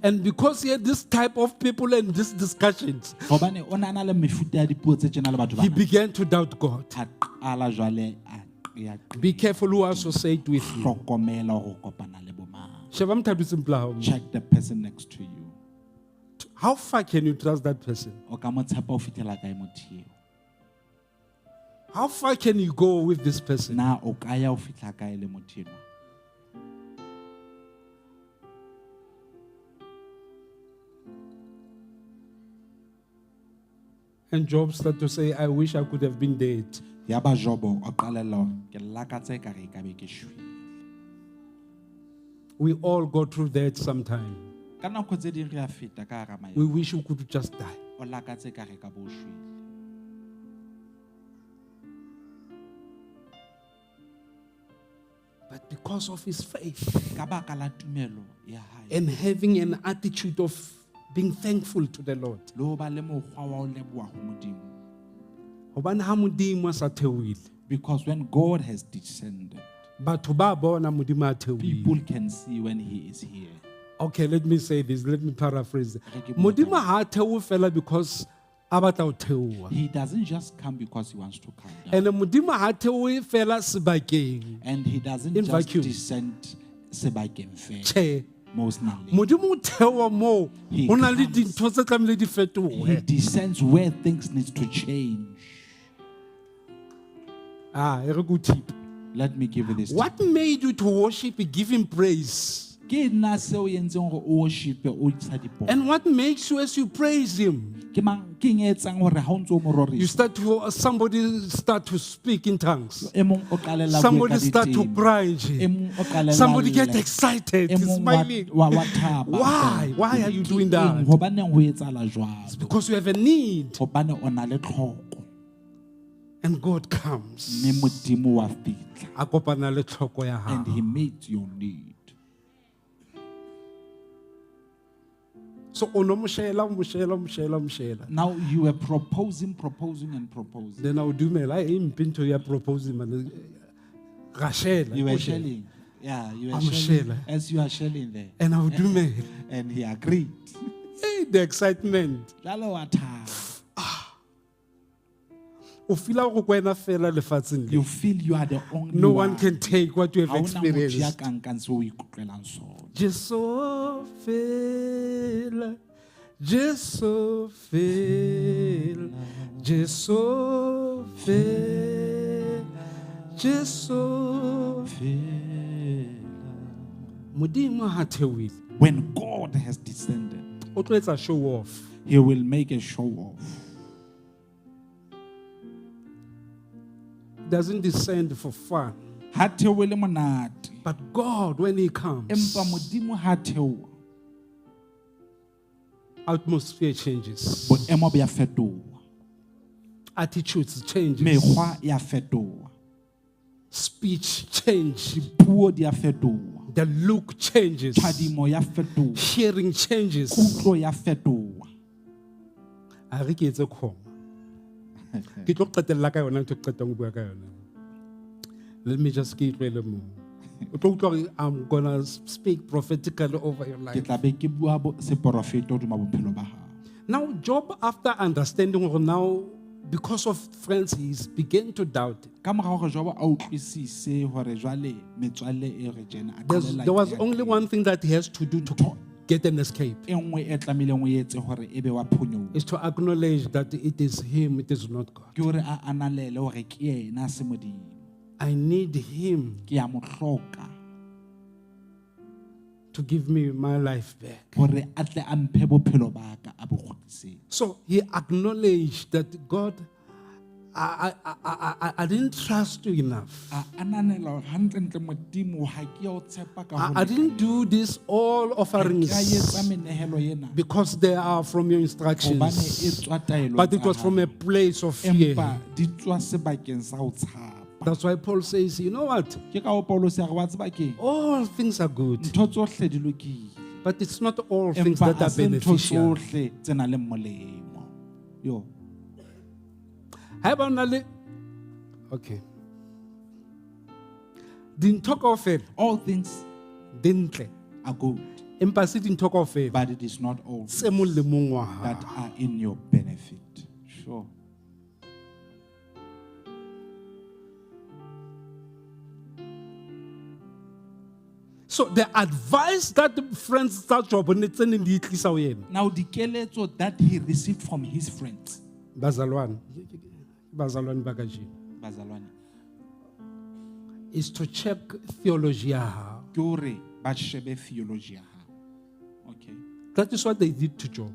S2: And because he had this type of people and these discussions,
S1: Hobane o na na le mefuta ya dipuo tse tjena le batho
S2: he
S1: bana.
S2: began to doubt God.
S1: A qala jwale a qeaqea.
S2: Be careful who associate with you.
S1: Hlokomela hore o kopana le bo mang.
S2: Sheba motho a dutseng pela hao.
S1: Check the person next to you.
S2: How far can you trust that person?
S1: O ka mo tshepa ho fihlela kae motho eo?
S2: How far can you go with this person?
S1: Na o ka ya ho fihla kae le motho enwa?
S2: And Job started to say, "I wish I could have been dead."
S1: Yaba Jobo o qalella hore ke lakatsa ekare ekabe ke shwele.
S2: We all go through that sometime.
S1: Ka nako tse ding re a feta ka hara
S2: We
S1: maemo.
S2: wish we could just die.
S1: O lakatsa ekare ka bo o shwele.
S2: But because of his faith
S1: Ka baka la tumelo ya hae
S2: and having an attitude of being thankful to the Lord.
S1: le ho ba le mokgwa wa ho leboha ho Modimo.
S2: Hobane ha Modimo a sa theohile,
S1: Because when God has descended,
S2: batho ba bona Modimo a theohile.
S1: people can see when he is here.
S2: Okay, let me say this. Let me paraphrase.
S1: Re ke bue
S2: Modimo ha a theohe fela because a batla ho theoha.
S1: He doesn't just come because he wants to come down.
S2: And Modimo ha a theohe fela sebakeng.
S1: And he doesn't
S2: In
S1: just
S2: vacuum.
S1: descend sebakeng fela.
S2: Tjhe.
S1: Mo ho senang letho.
S2: Modimo o theoha moo
S1: He
S2: ho na le
S1: comes.
S2: dintho tse tlamehile di
S1: He
S2: fetohe.
S1: descends where things need to change.
S2: Ah, e re ke o thipe.
S1: Let me give you this.
S2: What made you to worship, give him praise?
S1: Ke nna seo o entseng hore o worshipe o isa dipoko.
S2: And what makes you as you praise him?
S1: Ke mang ke eng e etsang hore ha o ntso o mo
S2: You
S1: rorisa?
S2: start to somebody start to speak in tongues.
S1: E mong o qalella a bue
S2: Somebody
S1: ka
S2: start to
S1: diteme.
S2: cry.
S1: E mong o qalella
S2: Somebody
S1: a
S2: get
S1: lla.
S2: excited,
S1: E mong wa-
S2: smiling.
S1: wa thaba.
S2: Why? Why are you
S1: Ke
S2: doing
S1: eng?
S2: that?
S1: Hobaneng ho etsahala jwalo?
S2: Because you have a need
S1: Hobane o na le tlhoko.
S2: and God comes.
S1: Mme Modimo wa fihla.
S2: A kopana le tlhoko ya
S1: And
S2: hao.
S1: he meets your need.
S2: So o no mo shela, o mo shela, o mo shela, o mo shela.
S1: Now you were proposing, proposing, and proposing.
S2: Then a o dumela, "Eh, e mpe ntho ya proposing man. Ra shela,
S1: You
S2: o
S1: were
S2: shela."
S1: shelling. Yeah, you were
S2: I'm
S1: shelling.
S2: shela.
S1: As you are shelling there.
S2: And a o dumela.
S1: And he agreed.
S2: Hey, the excitement.
S1: Jwale wa thaba.
S2: O feela hore ke wena fela lefatsheng le.
S1: You feel you are the only
S2: No one can take what you have
S1: Ha hona motho ya
S2: experienced.
S1: ka nkang seo o ikutlwelang sona.
S2: Jesu fela, Jesu fela, Jesu fela, Jesu
S1: Fela.
S2: Modimo ha theohile,
S1: When God has descended,
S2: o tlo etsa show off.
S1: he will make a show off.
S2: Doesn't descend for fun.
S1: Ha theohe le monate.
S2: But God, when he comes,
S1: Empa Modimo ha theoha,
S2: atmosphere changes.
S1: boemo bo a fetoha.
S2: Attitudes changes.
S1: Mekgwa ya fetoha.
S2: Speech changes.
S1: Dipuo di a fetoha.
S2: The look changes.
S1: Tjhadimo ya fetoha.
S2: Hearing changes.
S1: Kutlo ya fetoha.
S2: A re ke etse comma. Ke tlo qetella ka yona ntho e ke qetang ho bua ka yona. Let me just ke tlohele moo. O tlo utlwa hore I'm gonna speak prophetically over your
S1: Ke
S2: life.
S1: tla be ke bua seporofeto hodima bophelo ba hao.
S2: Now, Job, after understanding hore now, because of friends, he's began to doubt.
S1: Ka mora hore Jobo a utlwisise hore jwale metswalle e re tjena, a qalella
S2: There was
S1: ke ya
S2: only
S1: teng.
S2: one thing that he has to do to get an escape.
S1: E nngwe e tlamehileng o etse hore ebe wa phonyoha.
S2: Is to acknowledge that it is him, it is not God.
S1: Ke hore a ananele hore ke yena se Modimo.
S2: I need him
S1: Ke a mo hloka
S2: to give me my life back.
S1: hore a tle a mphe bophelo ba ka a bo kgutlisetse.
S2: So he acknowledged that God, I didn't trust you enough.
S1: A ananela hore hantlentle Modimo ha ke a o tshepa ka ho
S2: I didn't
S1: lekaneng.
S2: do this all
S1: Ha ke a
S2: offerings
S1: etsa menehelo ena
S2: because they are from your
S1: hobane e
S2: instructions,
S1: tswa taelong
S2: but it
S1: tsa
S2: was from
S1: hao.
S2: a place of fear.
S1: Empa di tswa sebakeng sa ho tshaba.
S2: That's why Paul says, you know what?
S1: Ke ka ho Paulus a re wa tseba keng?
S2: All things are good,
S1: Ntho tsohle di lokile.
S2: but it's not all things
S1: Empa
S2: that
S1: ha
S2: are
S1: se ntho
S2: beneficial.
S1: tsohle tse nang le molemo. Yo.
S2: Haeba o na le- Okay. Dintho kaofela
S1: All things
S2: di ntle,
S1: are good,
S2: empa se dintho kaofela
S1: but it is not all
S2: tse molemong wa hao.
S1: that are in your benefit. Sure.
S2: So the advice that the friends tsa Job ne tse neng di tlisa ho yena.
S1: Now dikeletso that he received from his friends,
S2: Bazalwane, bazalwane ba kajeno,
S1: bazalwane,
S2: is to check theology ya hao.
S1: ke hore ba shebe theology ya hao. Okay.
S2: That is what they did to Job.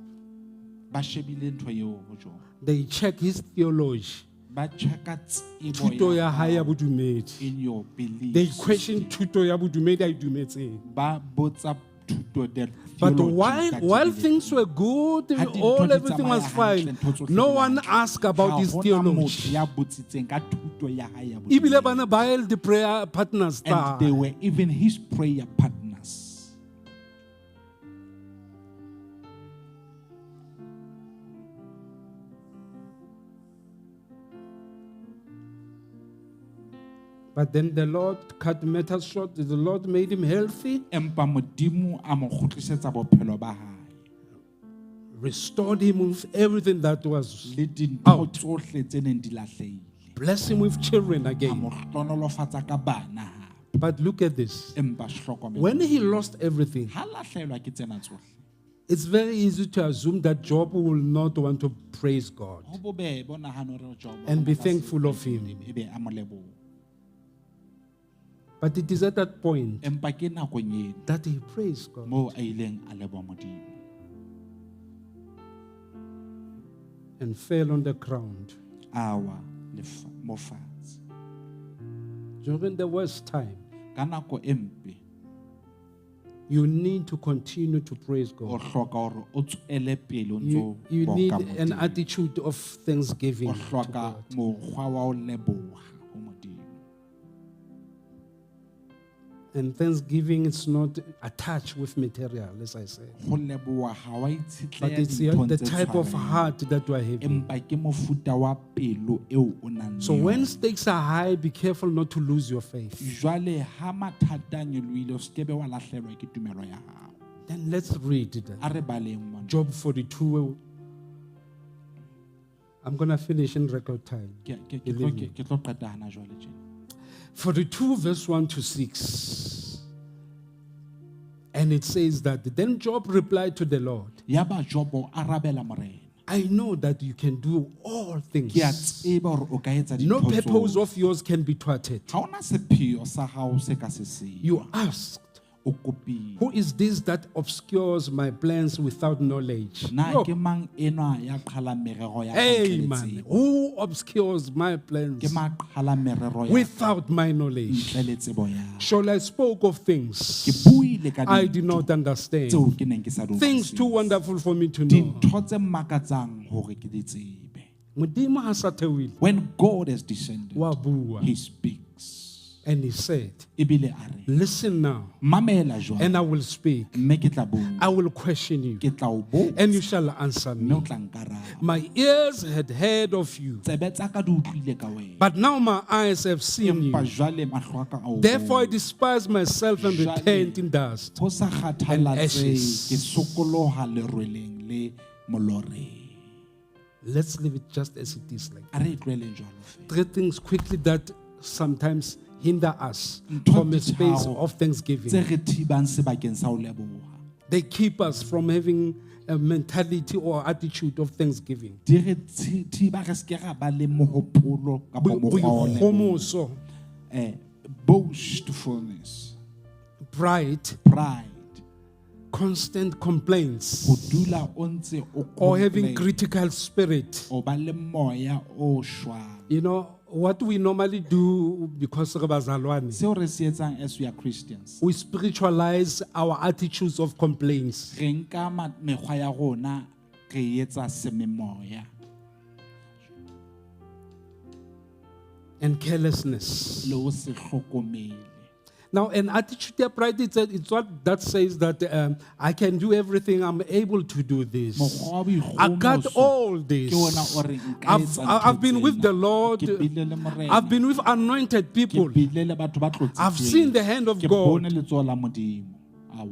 S1: Ba shebile ntho eo ho Job.
S2: They check his theology.
S1: Ba checka tsebo
S2: Thuto ya hae ya
S1: hao
S2: bodumedi.
S1: in your belief.
S2: They question thuto ya bodumedi a e dumetseng.
S1: Ba botsa thuto their
S2: But
S1: theology that
S2: while
S1: he
S2: things were good,
S1: Ha dintho
S2: all
S1: di
S2: everything was
S1: tsamaya
S2: fine,
S1: hantle, ntho tsohle
S2: no
S1: di
S2: one
S1: hantle.
S2: asked about
S1: Ha
S2: his
S1: hona
S2: theology.
S1: motho ya botsitseng ka thuto ya hae ya
S2: Ebile
S1: bodumedi.
S2: bana ba e le di-prayer partners tsa
S1: And they
S2: hae.
S1: were even his prayer partners.
S2: But then the Lord cut matters short. The Lord made him healthy,
S1: Empa Modimo a mo kgutlisetsa bophelo ba hae.
S2: restored him with everything that was
S1: Le dintho
S2: out.
S1: tsohle tse neng di lahlehile.
S2: Bless him with children
S1: A
S2: again.
S1: mo hlohonolofatsa ka bana hape.
S2: But look at this.
S1: Empa hlokomela.
S2: When he lost everything,
S1: Ha lahlehelwa ke tsena tsohle.
S2: it's very easy to assume that Job will not want to praise God
S1: Ho bobebe o nahana hore Job
S2: and be
S1: o ka se
S2: thankful of him.
S1: ebe a mo leboha.
S2: But it is at that point
S1: Empa ke nakong eno
S2: that he praised God.
S1: moo a ileng a leboha Modimo.
S2: And fell on the ground
S1: A wa mo fatshe.
S2: During the worst time,
S1: Ka nako e mpe
S2: you need to continue to praise
S1: o
S2: God.
S1: hloka hore o tswele pele o ntso
S2: You
S1: boka
S2: need an
S1: Modimo.
S2: attitude of thanksgiving
S1: O
S2: to
S1: hloka
S2: God.
S1: mokgwa wa ho leboha ho Modimo.
S2: And thanksgiving is not attached with material, as I said.
S1: Ho leboha ha wa
S2: But
S1: itshetleha
S2: it's
S1: dinthong
S2: the
S1: tse
S2: type of
S1: tshwarehang.
S2: heart that you are having.
S1: Empa ke mofuta wa pelo eo o nang le
S2: So when
S1: yona.
S2: stakes are high, be careful not to lose your faith.
S1: Jwale ha mathata a nyolohile, o se ke be wa lahlehelwa ke tumelo ya hao.
S2: Then let's read that.
S1: A re baleng mona.
S2: Job 42. I'm going to finish in record time.
S1: Ke
S2: Believe me.
S1: tlo qeta hana jwale tjena.
S2: 42 verse 1 to 6. And it says that then Job replied to the Lord,
S1: Yaba Jobo arabela Morena.
S2: I know that you can do all things.
S1: Ke a tseba hore o ka etsa
S2: No
S1: dintho
S2: purpose
S1: tsohle.
S2: of yours can be thwarted.
S1: Ha hona sepheo sa hao se ka se seng.
S2: You asked,
S1: O kopile.
S2: Who is this that obscures my plans without knowledge?
S1: Na
S2: Yo.
S1: ke mang enwa ya qhalang merero ya ka
S2: Hey,
S1: ntle le
S2: man,
S1: tsebo?
S2: who obscures my plans
S1: Ke mang a qhalang merero ya ka
S2: without my knowledge?
S1: ntle le tsebo ya ka?
S2: Surely I spoke of things
S1: Ke buile ka
S2: I did
S1: dintho
S2: not understand,
S1: tseo ke neng ke sa di
S2: things too
S1: utlwisise.
S2: wonderful for me to know.
S1: Dintho tse makatsang hore ke di tsebe.
S2: Modimo ha sa theohile,
S1: When God has descended,
S2: wa bua.
S1: he speaks.
S2: And he said,
S1: Ebile a re,
S2: Listen now,
S1: mamela jwale,
S2: and I will speak.
S1: mme ke tla bua.
S2: I will question you,
S1: Ke tla o botsa,
S2: and you shall answer
S1: mme o
S2: me.
S1: tla nkaraba.
S2: My ears had heard of you,
S1: Tsebe tsa ka di utlwile ka wena.
S2: but now my eyes have seen
S1: Empa
S2: you.
S1: jwale mahlo a ka a o
S2: Therefore I
S1: bone.
S2: despise myself and
S1: Jwale-
S2: repent in dust.
S1: Ho sa kgathalatsehe,
S2: ashes.
S1: ke sokoloha lerweleng le moloreng.
S2: Let's leave it just as it is. Like
S1: A re e tlohelleng jwalo feela.
S2: three things quickly that sometimes hinder us
S1: Ntho
S2: from a
S1: di
S2: space
S1: tharo
S2: of thanksgiving.
S1: tse re thibang sebakeng sa ho leboha.
S2: They keep us from having a mentality or attitude of thanksgiving.
S1: Di re thiba re se ke ra ba le mohopolo kapa mokgwa wa ho leboha.
S2: Boikgomoso,
S1: Boastfulness,
S2: pride,
S1: pride,
S2: constant complaints,
S1: ho dula o ntse o
S2: or having
S1: complain,
S2: critical spirit.
S1: o ba le moya o shwang.
S2: You know, what we normally do because re bazalwane,
S1: Seo re se etsang as we are Christians,
S2: we spiritualize our attitudes of complaints.
S1: re nka mekgwa ya rona re e etsa sememoya
S2: And carelessness.
S1: le ho se hlokomele.
S2: Now, an attitude of pride, it's what that says that I can do everything, I'm able to do this.
S1: Mokgwa wa
S2: I got
S1: boikgohomoso
S2: all this.
S1: ke ona o reng nka etsa ntho
S2: I've been with
S1: tsena.
S2: the Lord.
S1: Ke bile le Morena.
S2: I've been with anointed
S1: Ke
S2: people.
S1: bile le batho ba tlotsitsweng.
S2: I've seen the hand of
S1: Ke
S2: God.
S1: bone letsoho la Modimo. Ao.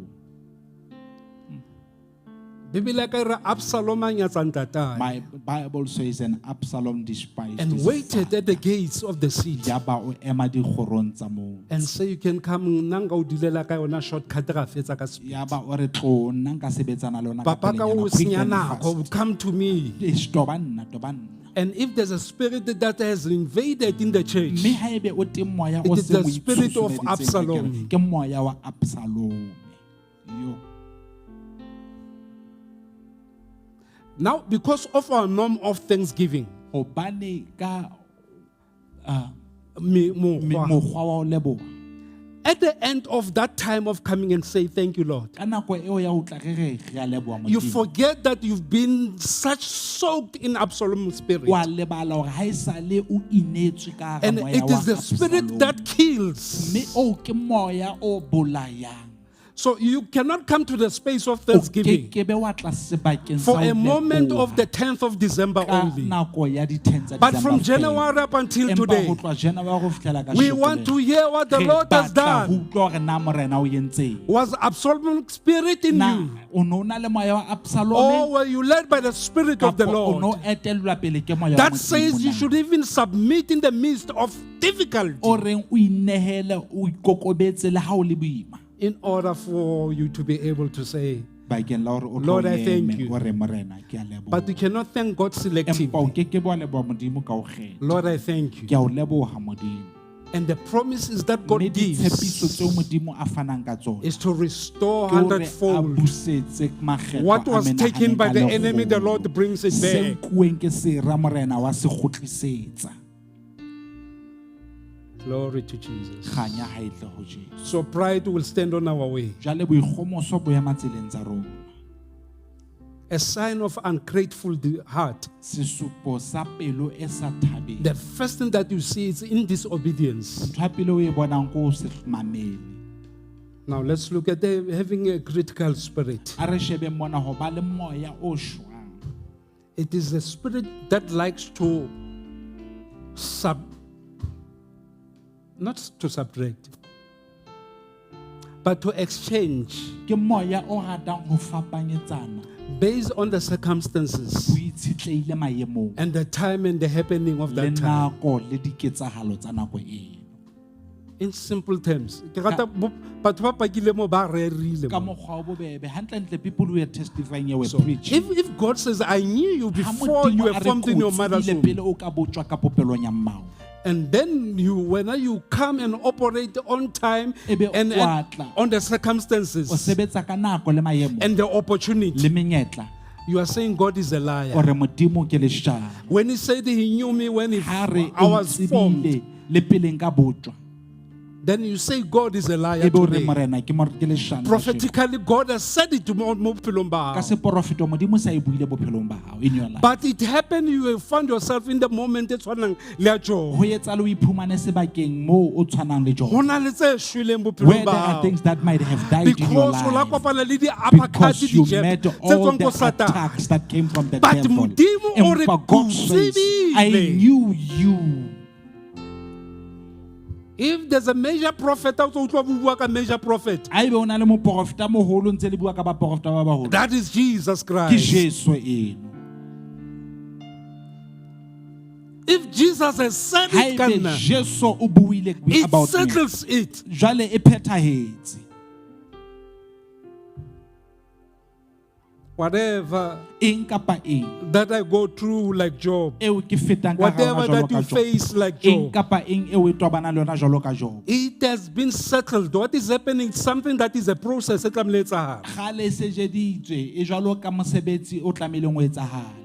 S2: Bibele ya ka e re Absalom a nyatsa ntatae
S1: My Bible says, and Absalom despised
S2: and
S1: his
S2: waited
S1: father.
S2: at the gates of the city
S1: Yaba o ema dikgorong tsa motse.
S2: and say you can come nna nka o dilela ka yona shortcut ra fetsa ka speed.
S1: Yaba o re tlo nna nka sebetsana le yona ka
S2: Papa ka
S1: pelenyana,
S2: o
S1: quick
S2: senya
S1: and
S2: nako,
S1: fast.
S2: come to me.
S1: Eish, toba nna, toba nna.
S2: And if there's a spirit that has invaded in the church,
S1: Mme haebe o teng moya o
S2: It is
S1: seng
S2: the
S1: o
S2: spirit of
S1: itshusumeditseng ka
S2: Absalom.
S1: kereke, ke moya wa Absalom. Yo.
S2: Now, because of our norm of thanksgiving,
S1: Hobane ka mokgwa wa ho leboha.
S2: at the end of that time of coming and say, thank you, Lord,
S1: Ka nako eo ya ho tla re re re a leboha
S2: you
S1: Modimo.
S2: forget that you've been such soaked in Absalom's spirit.
S1: Wa lebala hore ha esale o inetswe ka hara
S2: And
S1: moya
S2: it
S1: wa
S2: is the spirit
S1: Absalom.
S2: that kills.
S1: Mme oo ke moya o bolayang.
S2: So you cannot come to the space of
S1: O
S2: thanksgiving
S1: kekebe wa tla sebakeng sa
S2: for
S1: ho
S2: a moment
S1: leboha
S2: of the 10th of December
S1: ka
S2: only.
S1: nako ya di 10 tsa
S2: But from
S1: December fela.
S2: January up until
S1: Empa
S2: today,
S1: ho tloha January ho fihlela ka
S2: we want to hear what the
S1: Re
S2: Lord has
S1: batla ho
S2: done.
S1: utlwa hore na Morena o entseng.
S2: Was Absalom's spirit in
S1: Na
S2: you?
S1: o no na le moya wa Absalome
S2: Or were you led by the Spirit of the
S1: kapa o no
S2: Lord?
S1: etellwa pele ke moya wa
S2: That
S1: Modimo
S2: says you
S1: na?
S2: should even submit in the midst of difficulty
S1: O reng o inehele o ikokobetse le ha o le boima
S2: in order for you to be able to say,
S1: bakeng la hore o tlo
S2: Lord, I thank
S1: eme,
S2: you.
S1: o re Morena ke a leboha.
S2: But you cannot thank God
S1: Empa o
S2: selectively.
S1: keke wa leboha Modimo ka ho kgetha.
S2: Lord, I thank you.
S1: Ke a o leboha Modimo.
S2: And the promises that God
S1: Mme ditshepiso
S2: gives
S1: tseo Modimo a fanang ka tsona
S2: is to restore
S1: ke hore a
S2: hundredfold.
S1: busetse makgetlo
S2: What
S1: a
S2: was taken
S1: menahaneng
S2: by
S1: ka
S2: the enemy, the
S1: lekgolo.
S2: Lord brings it
S1: Se
S2: back.
S1: nkuweng ke sera Morena wa se kgutlisetsa.
S2: Glory to Jesus.
S1: Kganya ha e tle ho Jesu.
S2: So pride will stand on our way.
S1: Jwale boikgomoso bo ema tseleng tsa rona.
S2: A sign of ungrateful heart.
S1: Sesupo sa pelo e sa thabeng.
S2: The first thing that you see is in disobedience.
S1: Ntho ya pele o e bonang ke ho se mamele.
S2: Now let's look at having a critical spirit.
S1: A re shebeng mona ho ba le moya o shwang.
S2: It is a spirit that likes to not to subtract, but to exchange
S1: Ke moya o ratang ho fapanyetsana
S2: based on the circumstances
S1: o itshetlehile maemong
S2: and the time and the happening of
S1: le
S2: that time.
S1: nako le diketsahalo tsa nako eno.
S2: In simple terms, ke rata batho ba pakile mo ba rerile
S1: Ka
S2: mo.
S1: mokgwa o bobebe, hantlentle people who are testifying here were
S2: So,
S1: preaching.
S2: if God says, I knew you
S1: Ha
S2: before
S1: Modimo
S2: you were
S1: a re
S2: formed in
S1: ke o
S2: your mother's
S1: tsebile
S2: womb,
S1: pele o ka botjwa ka popelong ya mmao.
S2: and then you, when you come and operate on time
S1: Ebe
S2: and
S1: o a tla.
S2: on the
S1: O
S2: circumstances
S1: sebetsa ka nako le maemo
S2: and the opportunity,
S1: le menyetla.
S2: you are saying God is a liar.
S1: O re Modimo ke leshano.
S2: When he said he knew me when
S1: Ha re
S2: I
S1: o
S2: was formed,
S1: ntsebile le pele nka botjwa.
S2: Then you say God is a liar
S1: E be o re
S2: today.
S1: morena ke ke leshano kajeno.
S2: Prophetically, God has said it mo bophelong ba
S1: Ka
S2: hao.
S1: seporofeto modimo sa e buile bophelong ba hao in your life.
S2: But it happened, you will find yourself in the moment e tshwanang le ya Job.
S1: Ho etsahale o iphumane sebakeng moo o tshwanang le
S2: Ho
S1: Job.
S2: na le tse shweleng
S1: Where
S2: bophelong ba
S1: there are
S2: hao.
S1: things that might have died in your
S2: Because o la
S1: life.
S2: kopana le di-uppercut,
S1: Because you
S2: di-jab
S1: met
S2: tse
S1: all
S2: tswang
S1: the
S2: ko Satan.
S1: attacks that came from the
S2: But
S1: devil.
S2: Modimo o re
S1: Empa God says, I
S2: tsebile.
S1: knew you.
S2: If there's a major prophet, o tlo utlwa bo bua ka major prophet.
S1: Haebe o na le moporofeta moholo ntse le bua ka baporofeta ba baholo.
S2: That is Jesus
S1: Ke
S2: Christ.
S1: Jesu eno.
S2: If Jesus has said it,
S1: Haebe
S2: ka nna,
S1: Jesu o buile
S2: it
S1: about me.
S2: settles it.
S1: Jwale e phethahetse.
S2: Whatever
S1: Eng kapa eng
S2: that I go through like Job,
S1: eo ke fetang ka hara
S2: whatever
S1: yona jwalo
S2: that
S1: ka
S2: you
S1: Job.
S2: face like
S1: Eng
S2: Job,
S1: kapa eng eo e tobanang le yona jwalo ka Job.
S2: it has been settled. What is happening is something that is a process. e tlamehile e etsahale.
S1: Kgale e sejeditswe e jwalo ka mosebetsi o tlamehileng o etsahale.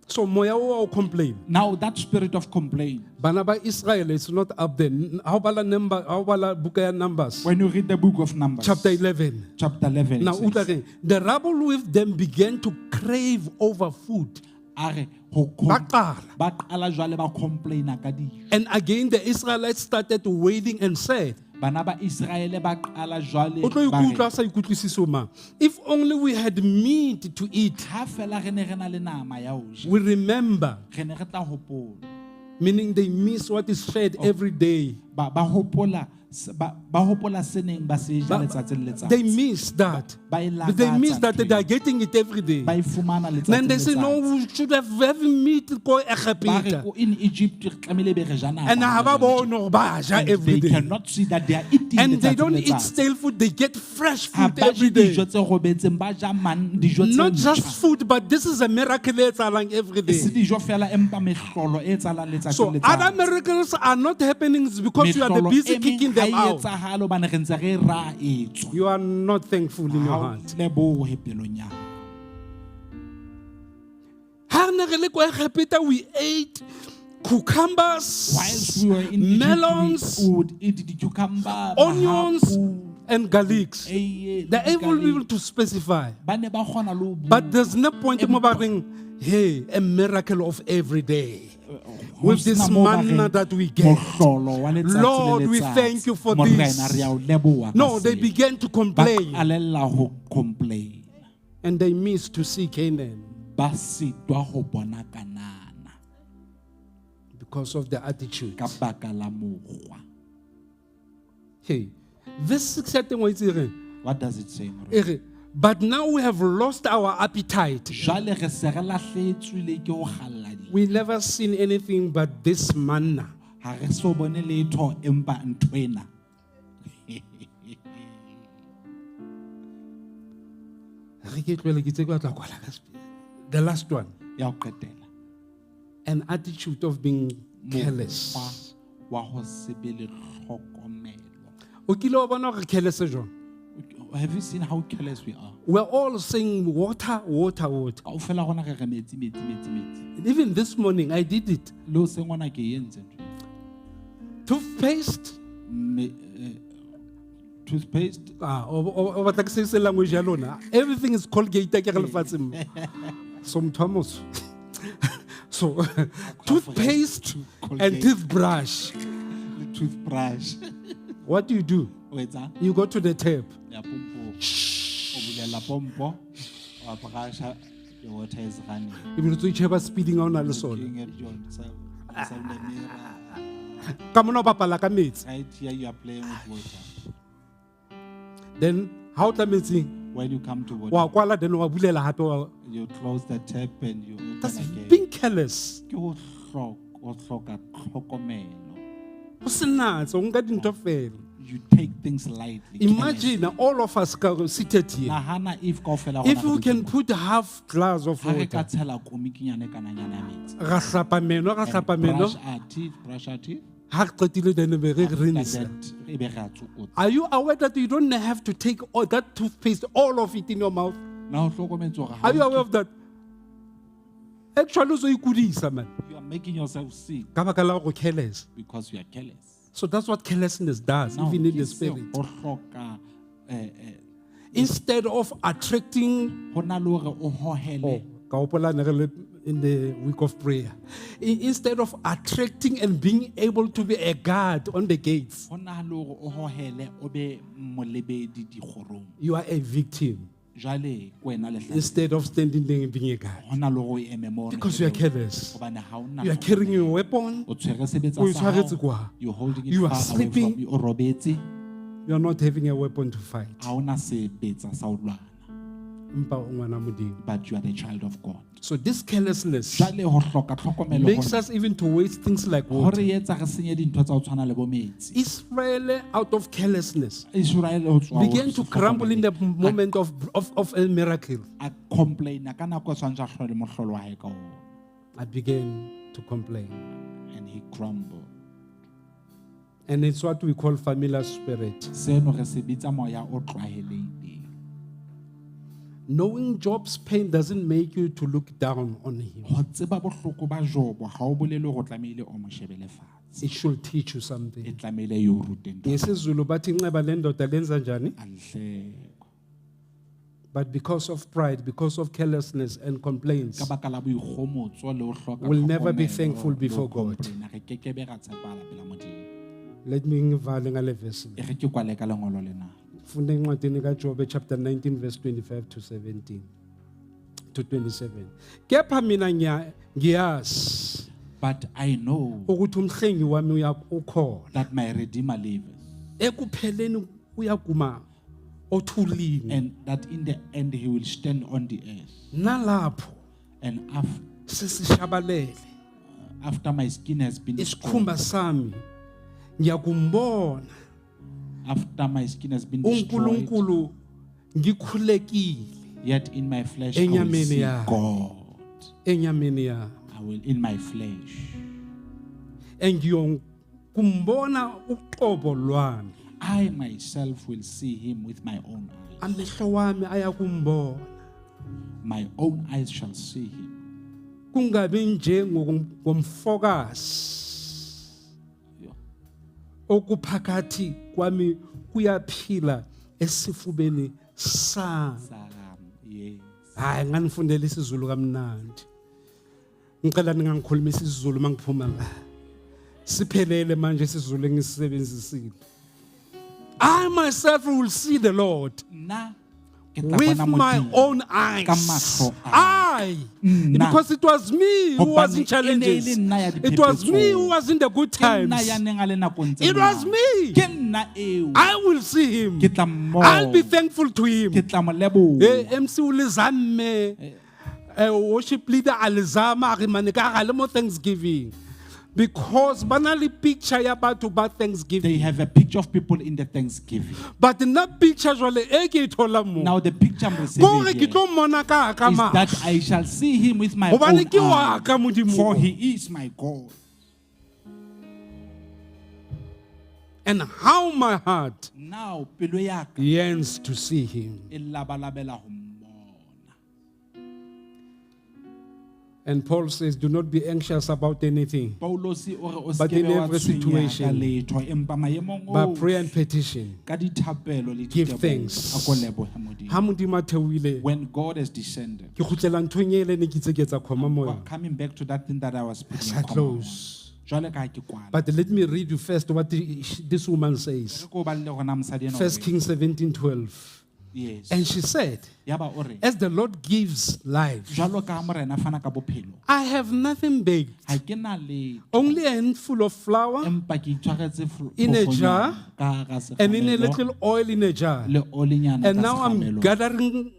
S2: So moya o wa o complain.
S1: Now that spirit of complaint,
S2: Bana ba Israel is not up there. Ha o bala number, ha o bala buka ya Numbers,
S1: when you read the book of Numbers,
S2: chapter 11.
S1: chapter 11, it
S2: Now,
S1: says,
S2: utlwa reng, the rabble with them began to crave over food.
S1: a re ho
S2: Ba qala.
S1: ba qala jwale ba complaina ka dijo.
S2: And again, the Israelites started wailing and said,
S1: Bana ba Israele ba qala jwale
S2: O tlo
S1: ba re,
S2: ikutlwa a sa ikutlwisise o mang. If only we had meat to eat,
S1: ha fela re ne re na le nama ya ho ja,
S2: we remember.
S1: re ne re tla hopola.
S2: Meaning they miss what is fed every day.
S1: Ba hopola ba hopola se neng ba se ja letsatsi le
S2: They
S1: letsatsi.
S2: miss that.
S1: Ba e
S2: They miss
S1: lakatsa
S2: that
S1: ntho
S2: they are
S1: eo.
S2: getting it every day.
S1: Ba e fumana letsatsi
S2: Then
S1: le
S2: they say, no,
S1: letsatsi.
S2: we should have having meat ko
S1: Ba re
S2: Egepeta.
S1: ko in Egypt re tlamehile be re ja nama.
S2: And ha ba bone hore ba ja
S1: And
S2: every
S1: they
S2: day.
S1: cannot see that they are eating
S2: And they
S1: letsatsi
S2: don't
S1: le
S2: eat
S1: letsatsi.
S2: stale food, they get fresh
S1: Ha
S2: food
S1: ba je
S2: every day.
S1: dijo tse robetseng, ba ja man dijo tse
S2: Not just
S1: ntjha.
S2: food, but this is a miracle e etsahalang every
S1: E se
S2: day.
S1: dijo fela empa mehlolo e etsahalang letsatsi
S2: So
S1: le
S2: other
S1: letsatsi.
S2: miracles are not happening because you are the
S1: Mehlolo
S2: busy
S1: e meng
S2: kicking
S1: ha
S2: them
S1: e
S2: out.
S1: etsahale hobane re ntse re ra e tswa.
S2: You are not thankful in your
S1: Ha o
S2: heart.
S1: lebohe pelong ya hao.
S2: Ha re ne re le ko Egepeta, we ate cucumbers,
S1: Whilst we were in Egypt,
S2: melons,
S1: we would eat the cucumber,
S2: onions,
S1: mahapu,
S2: and garlics.
S1: eiye, le
S2: They're able
S1: di-garlic.
S2: even to specify.
S1: Ba ne ba kgona le ho bua.
S2: But there's no point mo ba reng, hey, a miracle of every day.
S1: Ho
S2: With this
S1: sena moo ba
S2: manna
S1: reng,
S2: that we get.
S1: mohlolo wa letsatsi le
S2: Lord, we
S1: letsatsi.
S2: thank you for
S1: Morena,
S2: this.
S1: re a o leboha ka
S2: No, they
S1: sena.
S2: began to
S1: Ba
S2: complain
S1: qalella ho complain.
S2: and they missed to see Canaan
S1: Ba sitwa ho bona Kanana
S2: because of the attitude.
S1: ka baka la mokgwa.
S2: Hey, verse 6 ya teng wa itse e reng?
S1: What does it say, Morena?
S2: E re, but now we have lost our appetite.
S1: Jwale re se re lahlehetswe le ke ho kgalla dijo.
S2: We never seen anything but this manna.
S1: Ha re so bone letho empa nthwena.
S2: Re ke tlohele ke itse ke batla ho kwala ka sepedi. The last one,
S1: Ya ho qetela.
S2: an attitude of being careless.
S1: Mokgwa wa ho se be le tlhokomelo.
S2: O kile wa bona hore re careless jwang?
S1: Have you seen how careless we are?
S2: We're all saying water, water, water.
S1: Kaofela rona re re metsi, metsi, metsi, metsi.
S2: Even this morning, I did it.
S1: Le hoseng hona ke e entse ntho eo.
S2: Toothpaste.
S1: Toothpaste.
S2: Ah, o batla ke sebedise language ya lona. Everything is Colgate ke re lefatsheng mo. So motho wa motsho. So toothpaste and
S1: Colgate.
S2: toothbrush.
S1: Le toothbrush.
S2: What do you do?
S1: O etsang?
S2: You go to the tap.
S1: Ya pompo. O bulela pompo. Wa brusha. The water is running.
S2: Ebile o tso itjheba speeding ha o na le sona.
S1: Looking at yourself, yourself in the mirror.
S2: Ka mona o bapala ka metsi.
S1: Right here you are playing with water.
S2: Then ha o tla metsing,
S1: When you come to water,
S2: wa kwala then wa bulela hape wa
S1: you close the tap and you open
S2: That's
S1: again.
S2: being careless.
S1: Ke ho hloka tlhokomelo.
S2: Ho se natse, o nka dintho fela.
S1: You take things lightly.
S2: Imagine all of us seated here.
S1: Nahana if kaofela rona
S2: If
S1: re
S2: we
S1: dutse
S2: can
S1: mo.
S2: put half glass of
S1: Ha re ka
S2: water,
S1: tshela komikinyana e kananyana ya metsi.
S2: ra hlapa meno, ra
S1: And
S2: hlapa meno,
S1: brush our teeth, brush our teeth.
S2: ha re qetile then be re
S1: After
S2: rinse.
S1: that, e be re a tsokotsa.
S2: Are you aware that you don't have to take all that toothpaste, all of it in your mouth?
S1: Na ho hlokometse hore ha
S2: Are you
S1: o
S2: aware of that? Actually o so ikudisa man.
S1: You are making yourself sick
S2: Ka baka la go careless.
S1: because you are careless.
S2: So that's what carelessness does,
S1: Now,
S2: even in
S1: ke
S2: the
S1: se
S2: spirit.
S1: ho hloka
S2: Instead of attracting,
S1: ho na le hore o hohele
S2: oh, ka hopola ne re le in the week of prayer. Instead of attracting and being able to be a guard on the gates,
S1: ho na le hore o hohele o be molebedi dikgorong.
S2: You are a victim.
S1: Jwale ke wena lehlale.
S2: Instead of standing there and being a guard.
S1: Ho na le hore o eme moo
S2: Because you are careless.
S1: Hobane ha o na
S2: You are carrying your weapon.
S1: o tshwere sebetsa
S2: O
S1: sa hao.
S2: itshwaretse kwa.
S1: You're holding it
S2: You are
S1: far away from
S2: sleeping.
S1: you. O robetse.
S2: You are not having a weapon to fight.
S1: Ha o na sebetsa sa ho lwana.
S2: Empa o ngwana Modimo.
S1: But you are the child of God.
S2: So this carelessness
S1: Jwale ho hloka tlhokomelo
S2: makes
S1: hona
S2: us even to waste things like
S1: ho
S2: water.
S1: re etsa re senye dintho tsa ho tshwana le bo metsi.
S2: Israel, out of carelessness,
S1: Israel ho tswa ho
S2: began to crumble in the moment of a miracle.
S1: A complaina ka nako e tshwanetse a hlole mohlolo wa hae ka ona.
S2: I began to complain.
S1: And he grumbled.
S2: And it's what we call familiar spirit.
S1: Seno re se bitsa moya o tlwaelehileng.
S2: Knowing Job's pain doesn't make you to look down on him.
S1: Ho tseba bohloko ba Jobo ha o bolele hore o tlamehile o mo shebele fatshe.
S2: It should teach you
S1: E
S2: something.
S1: tlamehile e o rute ntho.
S2: NgesiZulu bathi inxeba lendoda lenza njani?
S1: Alihlekwa.
S2: But because of pride, because of carelessness and complaints,
S1: Ka baka la boikgomotso le ho hloka
S2: We'll never be
S1: tlhokomelo
S2: thankful
S1: le ho
S2: before God.
S1: complaina, re kekebe ra tshepahala pela Modimo.
S2: Let me ngivale ngale verse.
S1: E re ke kwale ka lengolo lena.
S2: Funda encwadini kaJobe chapter 19 verse 25 to 17 to 27. Kepha mina ngiyazi
S1: But I know
S2: ukuthi umhlengi wami ukhona.
S1: That my Redeemer lives.
S2: Ekupheleni uyakuma othulini.
S1: And that in the end he will stand on the earth.
S2: Nalapho
S1: And
S2: sesishabalele
S1: after my skin has been destroyed,
S2: isikhumba sami ngiyakumbona
S1: after my skin has been destroyed,
S2: uNkulunkulu ngikhulekile
S1: yet in my flesh I will
S2: Enyameni
S1: see
S2: yakhe.
S1: God.
S2: Enyameni yami
S1: I will in my flesh.
S2: Engiyokumbona uqobo lwami.
S1: I myself will see him with my own eyes.
S2: Amehlo wami ayakumbona.
S1: My own eyes shall see him.
S2: Kungabi njengomfokazi
S1: Yeah.
S2: okuphakathi kwami kuyaphila esifubeni sami.
S1: Sam, yes.
S2: Hayi nganifundela isiZulu kamnandi. Ngicela ningangikhulumisa isiZulu mangiphuma la. Siphelele manje isiZulu engisisebenzisile. I myself will see the Lord
S1: Nna ke tla
S2: with
S1: bona
S2: my
S1: Modimo
S2: own eyes.
S1: Ka mahlo a.
S2: I,
S1: Nna.
S2: because it was me who was in
S1: Hobane e ne e le
S2: challenges.
S1: nna ya
S2: It was me who
S1: diphepetsong.
S2: was in the good
S1: Ke nna ya
S2: times.
S1: neng a le nakong tse
S2: It was
S1: monate.
S2: me.
S1: Ke nna eo.
S2: I will see him.
S1: Ke tla mmona.
S2: I'll be thankful to him.
S1: Ke tla mo leboha.
S2: Eh, MC ulizame. Eh, worship leader alizama a re mane ka gare mo Thanksgiving. Because ba na le picture ya batho ba Thanksgiving.
S1: They have a picture of people in the Thanksgiving.
S2: But nna picture jwale e ke e tholang mo.
S1: Now the picture I'm receiving
S2: Kore ke
S1: here
S2: tlo mmona ka ka
S1: is
S2: mahlo.
S1: that I shall see him with my own
S2: Hobane ke wa ka
S1: eyes,
S2: Modimo.
S1: for he is my God.
S2: And how my heart
S1: Now pelo ya ka
S2: yearns to see him.
S1: e labalabela ho mmona.
S2: And Paul says, do not be anxious about anything,
S1: Paulosi o re o
S2: but
S1: se ke
S2: in
S1: be wa
S2: every
S1: tshwenyeha ka
S2: situation,
S1: letho, empa maemong
S2: by
S1: ohle,
S2: prayer and petition,
S1: ka dithapelo le
S2: give
S1: diteboho,
S2: thanks.
S1: a ko lebohe Modimo.
S2: Ha Modimo a theohile,
S1: When God has descended,
S2: ke kgutlela nthong ele ne ke itse ke etsa comma mo yona.
S1: coming back to that thing that I was putting
S2: As
S1: a
S2: I
S1: comma on.
S2: close.
S1: Jwale ka ha ke kwala.
S2: But let me read you first what this woman says.
S1: Re ko balle hore na mosadi enwa o
S2: First
S1: reng.
S2: Kings 17:12.
S1: Yes.
S2: And she said,
S1: Yaba o re,
S2: as the Lord gives life,
S1: jwalo ka ha Morena a fana ka bophelo,
S2: I have nothing baked,
S1: ha ke na letho,
S2: only a handful of flour
S1: empa ke itshwaretse
S2: in a
S1: phofonyana
S2: jar
S1: ka hara
S2: and in a
S1: sekgamelo
S2: little oil in a jar.
S1: le olinyana
S2: And
S1: ka
S2: now I'm
S1: sekgamelong.
S2: gathering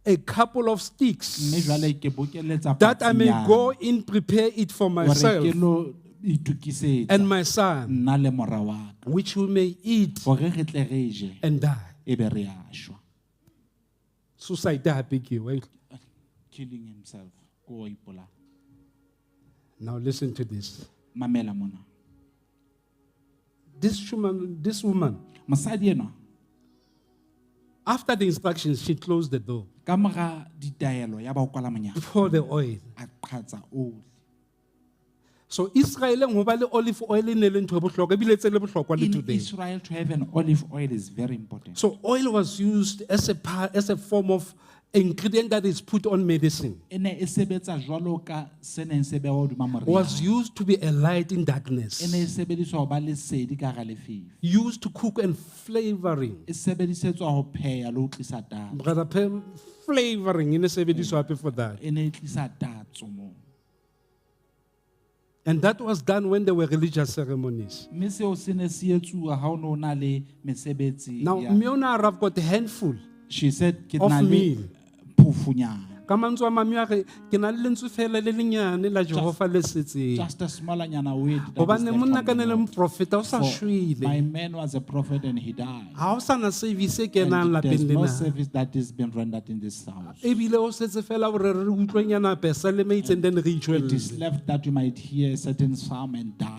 S2: a couple of sticks
S1: Mme jwale ke bokeletsa
S2: that I may
S1: patsinyana
S2: go in, prepare it for
S1: hore
S2: myself
S1: ke lo itokisetsa
S2: and my son,
S1: nna le mora wa ka
S2: which we may eat
S1: hore re tle re je
S2: and die.
S1: ebe re a shwa.
S2: Suicide hape ke eo, eh?
S1: Killing himself ko wa ipolaya.
S2: Now listen to this.
S1: Mamela mona.
S2: This woman,
S1: Mosadi enwa
S2: after the instructions, she closed the door,
S1: ka mora ditaelo ya ba o kwala monyako
S2: poured the oil,
S1: a qhatsa oli.
S2: So Israel ho ba le olive oil e ne le ntho e bohlokwa ebile tse le bohlokwa le
S1: In
S2: today.
S1: Israel, to have an olive oil is very important.
S2: So oil was used as a form of ingredient that is put on medicine.
S1: E ne e sebetsa jwalo ka se neng se behwa hodima
S2: Was
S1: moriana.
S2: used to be a light in
S1: E ne e
S2: darkness.
S1: sebediswa ho ba lesedi ka hara lefifi.
S2: Used to cook and flavoring.
S1: E sebedisetswa ho pheha le ho tlisa tatso.
S2: Brother Pam, flavoring in a sebediswa hape for that.
S1: E ne e tlisa tatso moo.
S2: And that was done when there were religious ceremonies.
S1: Mme seo se ne se etsuwa ha o no na le mesebetsi
S2: Now,
S1: ya-
S2: Miona, I've got a handful
S1: She said ke
S2: of
S1: na le
S2: meal.
S1: phofunyana.
S2: Ka mantswe a mang a re, ke na le lentswe fela le lenyane la Jehova le setseng.
S1: Just a smallanyana word that is
S2: Hobane
S1: left
S2: monna
S1: from
S2: ka
S1: the
S2: ne le
S1: Lord.
S2: moprofeta o sa
S1: For
S2: shwele.
S1: my man was a prophet and he died.
S2: Ha ho sana service e kenang
S1: And there's
S2: lapeng
S1: no
S2: lena.
S1: service that is being rendered in this house.
S2: Ebile o setse fela hore re utlwenyana pesaleme e itseng then re
S1: It is
S2: itjwelle.
S1: left that you might hear a certain psalm and die.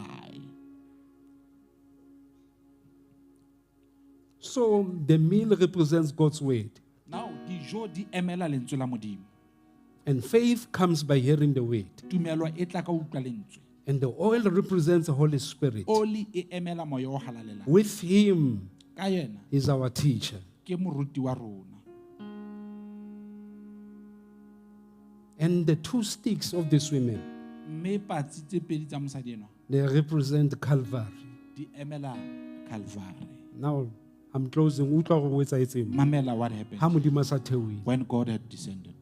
S2: So the meal represents God's word.
S1: Now, dijo di emela lentswe la Modimo.
S2: And faith comes by hearing the word.
S1: Tumelo e tla ka utlwa lentswe.
S2: And the oil represents the Holy Spirit.
S1: Oli e emela moya o halalelang.
S2: With him
S1: Ka yena
S2: is our teacher.
S1: ke moruti wa rona.
S2: And the two sticks of these women,
S1: Mme patsi tse pedi tsa mosadi enwa
S2: they represent Calvary.
S1: di emela Calvary.
S2: Now, I'm closing. Utlwa hore ho etsahetseng.
S1: Mamela what happened
S2: Ha Modimo a sa theohile.
S1: when God had descended.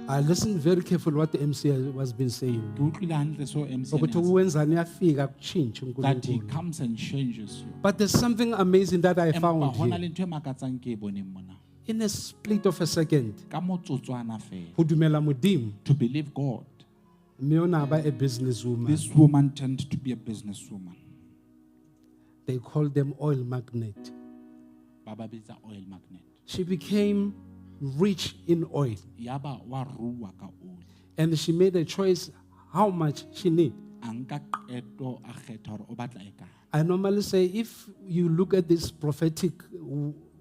S2: I listened very carefully what the MC was been saying.
S1: Ke utlwile hantle seo MC a
S2: Ukuthi
S1: neng a se-
S2: wenzani uyafika akutshintshe
S1: that he
S2: uNkulunkulu.
S1: comes and changes you.
S2: But there's something amazing that I
S1: Empa
S2: found
S1: ho na
S2: here.
S1: le ntho e makatsang ke e boneng mona.
S2: In a split of a second,
S1: Ka motsotswana fela.
S2: ho dumela Modimo,
S1: To believe God.
S2: mme o ne a ba a businesswoman.
S1: This woman turned to be a businesswoman.
S2: They call them oil magnate.
S1: Ba ba bitsa oil magnet.
S2: She became rich in oil.
S1: Yaba wa rua ka oli.
S2: And she made a choice how much she need.
S1: A nka qeto a kgetha hore o batla e kae.
S2: I normally say if you look at this prophetic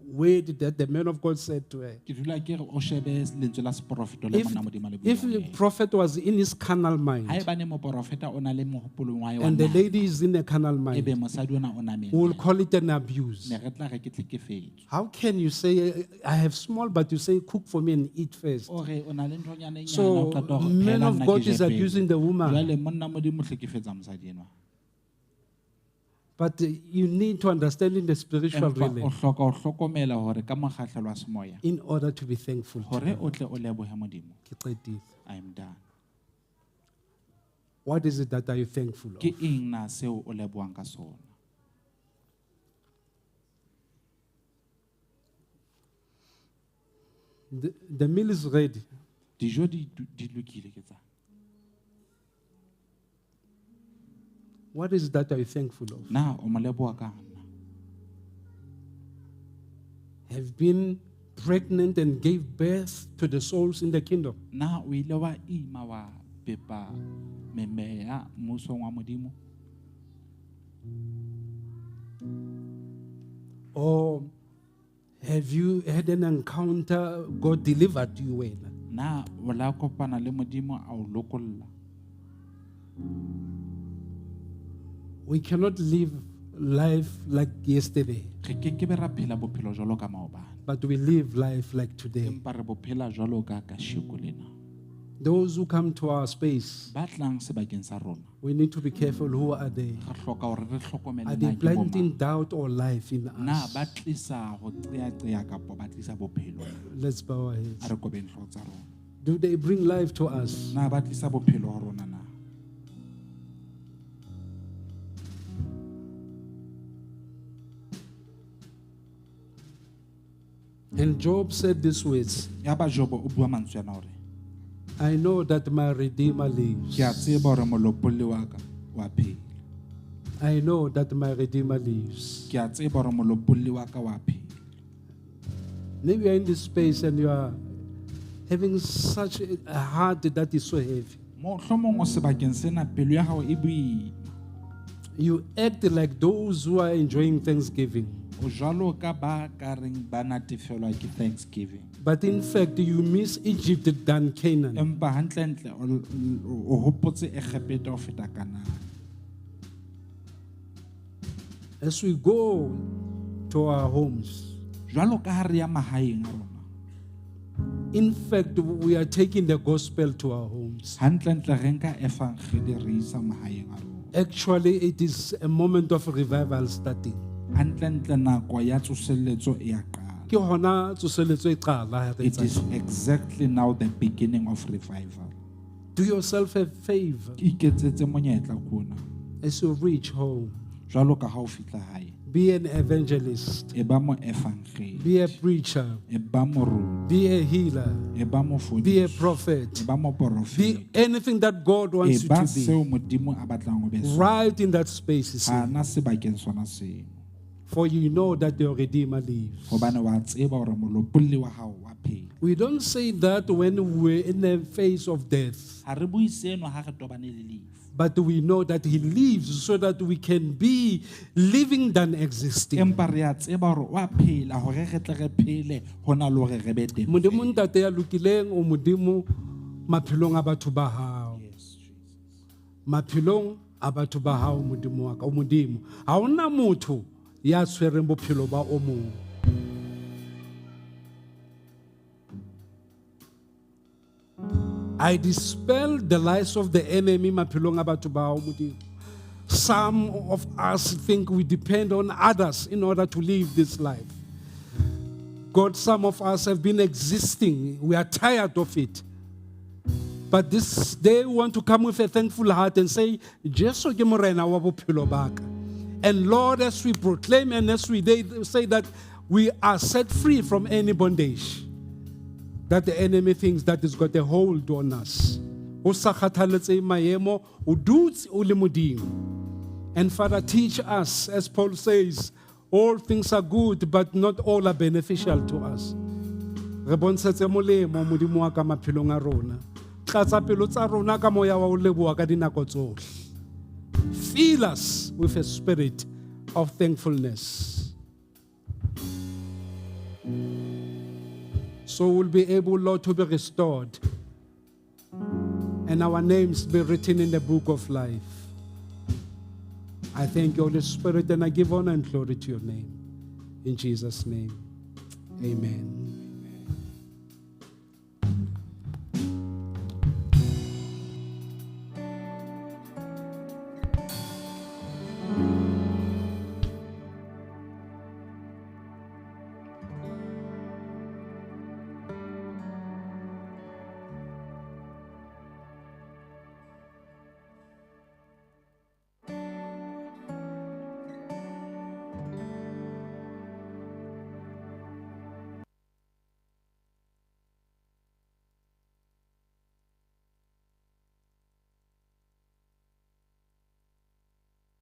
S2: word that the man of God said to her,
S1: Ke dula ke re o shebe lentswe la seporofeto le
S2: if,
S1: monna Modimo a le
S2: if
S1: buileng
S2: the
S1: ho yena.
S2: prophet was in his carnal mind
S1: Haebane moporofeta o na le mohopolong wa hae wa
S2: and the
S1: nama,
S2: lady is in a carnal mind,
S1: ebe mosadi ona o nameng.
S2: we will call it an abuse.
S1: Ne re tla re ke tlhekefetso.
S2: How can you say, I have small, but you say, cook for me and eat first?
S1: O re o na le nthonyana e nyane,
S2: So,
S1: o qeta hore
S2: man
S1: phehela
S2: of
S1: nna ke
S2: God
S1: je
S2: is
S1: pele.
S2: abusing the woman.
S1: Jwale monna Modimo o hlekefetsa mosadi enwa.
S2: But you need to understand in the spiritual
S1: Empa o
S2: realm
S1: hloka ho hlokomela hore ka mokgahlelo wa semoya
S2: in order to be thankful. to
S1: hore
S2: God.
S1: o tle o lebohe Modimo.
S2: Ke qetile.
S1: I am done.
S2: What is it that are you thankful of?
S1: Ke eng na seo o lebohang ka sona?
S2: The meal is ready.
S1: Dijo di lokile ke tsa.
S2: What is it that are you thankful of?
S1: Na o mo leboha ka na?
S2: Have been pregnant and gave birth to the souls in the kingdom.
S1: Na o ile wa ima wa pepa memeya mmusong wa Modimo?
S2: Or have you had an encounter God delivered you wena?
S1: Na o la kopana le Modimo a o lokolla?
S2: We cannot live life like yesterday,
S1: Re kekebe ra phela bophelo jwalo ka maobane.
S2: but we live life like today.
S1: Empa re bo phela jwalo ka kasheko lena.
S2: Those who come to our space,
S1: Ba tlang sebakeng sa rona,
S2: we need to be careful who are they.
S1: re hloka hore re hlokomele
S2: Are
S1: na
S2: they
S1: ke bo
S2: planting
S1: mang.
S2: doubt or life in
S1: Na
S2: us?
S1: ba tlisa ho qeaqea kapa ba tlisa bophelo?
S2: Let's bow our heads.
S1: A re kobeng hlooho tsa rona.
S2: Do they bring life to us?
S1: Na ba tlisa bophelo ho rona na?
S2: And Job said these words,
S1: Yaba Jobo o bua mantswe ana hore,
S2: I know that my Redeemer lives.
S1: ke a tseba hore molopolli wa ka wa phela.
S2: I know that my Redeemer lives.
S1: Ke a tseba hore molopolli wa ka wa phela.
S2: Maybe you are in this space and you are having such a heart that is so heavy.
S1: Mohlomong o sebakeng sena pelo ya hao e boima.
S2: You act like those who are enjoying Thanksgiving.
S1: O jwalo ka ba ka reng ba natefelwa ke Thanksgiving.
S2: But in fact, you miss Egypt than Canaan.
S1: Empa hantlentle o hopotse Egepeta ho feta Kanana.
S2: As we go to our homes,
S1: Jwalo ka ha re ya mahaeng a rona.
S2: in fact, we are taking the gospel to our homes.
S1: Hantlentle re nka evangeli re isa mahaeng a rona.
S2: Actually, it is a moment of revival starting.
S1: Hantlentle nako ya tsoseletso e a qala.
S2: Ke hona tsoseletso e qala ha re
S1: It
S2: etsa
S1: is exactly now the beginning of revival.
S2: Do yourself a favor
S1: Iketsetse monyetla kona.
S2: as you reach home.
S1: Jwalo ka ha o fihla hae.
S2: Be an evangelist.
S1: E ba moevangeli.
S2: Be a preacher.
S1: E ba moruti.
S2: Be a healer.
S1: E ba
S2: Be a
S1: mofodisi.
S2: prophet.
S1: E ba moporofeta.
S2: Be anything that God
S1: E
S2: wants you
S1: ba
S2: to be.
S1: seo Modimo a batlang o be sona.
S2: Right in that space, you see.
S1: Hana sebakeng sona seo.
S2: For you know that your Redeemer lives.
S1: Hobane wa tseba hore molopolli wa hao wa phela.
S2: We don't say that when we're in the face of death,
S1: Ha re bue seno ha re tobane le lefu.
S2: but we know that He lives so that we can be living than existing.
S1: Empa re a tseba hore wa phela hore re tle re phele ho na le hore re be teng.
S2: Modimo ntate ya lokileng o modimo maphelong a batho ba hao.
S1: Yes, Jesus.
S2: Maphelong a batho ba hao modimo wa ka o modimo. Ha hona motho ya tshwereng bophelo ba o mong. I dispel the lies of the enemy maphelong a batho ba hao modimo. Some of us think we depend on others in order to live this life. God, some of us have been existing. We are tired of it. But this day we want to come with a thankful heart and say, Jesu ke morena wa bophelo ba ka. And Lord, as we proclaim and as we say that we are set free from any bondage that the enemy thinks that has got a hold on us. O sa kgathaletsehe maemo, o dutse o le Modimo. And Father, teach us, as Paul says, all things are good, but not all are beneficial to us. Re bontshetse molemo Modimo wa ka maphelong a rona. Tlatsa pelo tsa rona ka moya wa ho leboha ka dinako tsohle. Fill us with a spirit of thankfulness. So we'll be able, Lord, to be restored and our names be written in the book of life. I thank you, Holy Spirit, and I give honor and glory to your name. In Jesus' name, amen.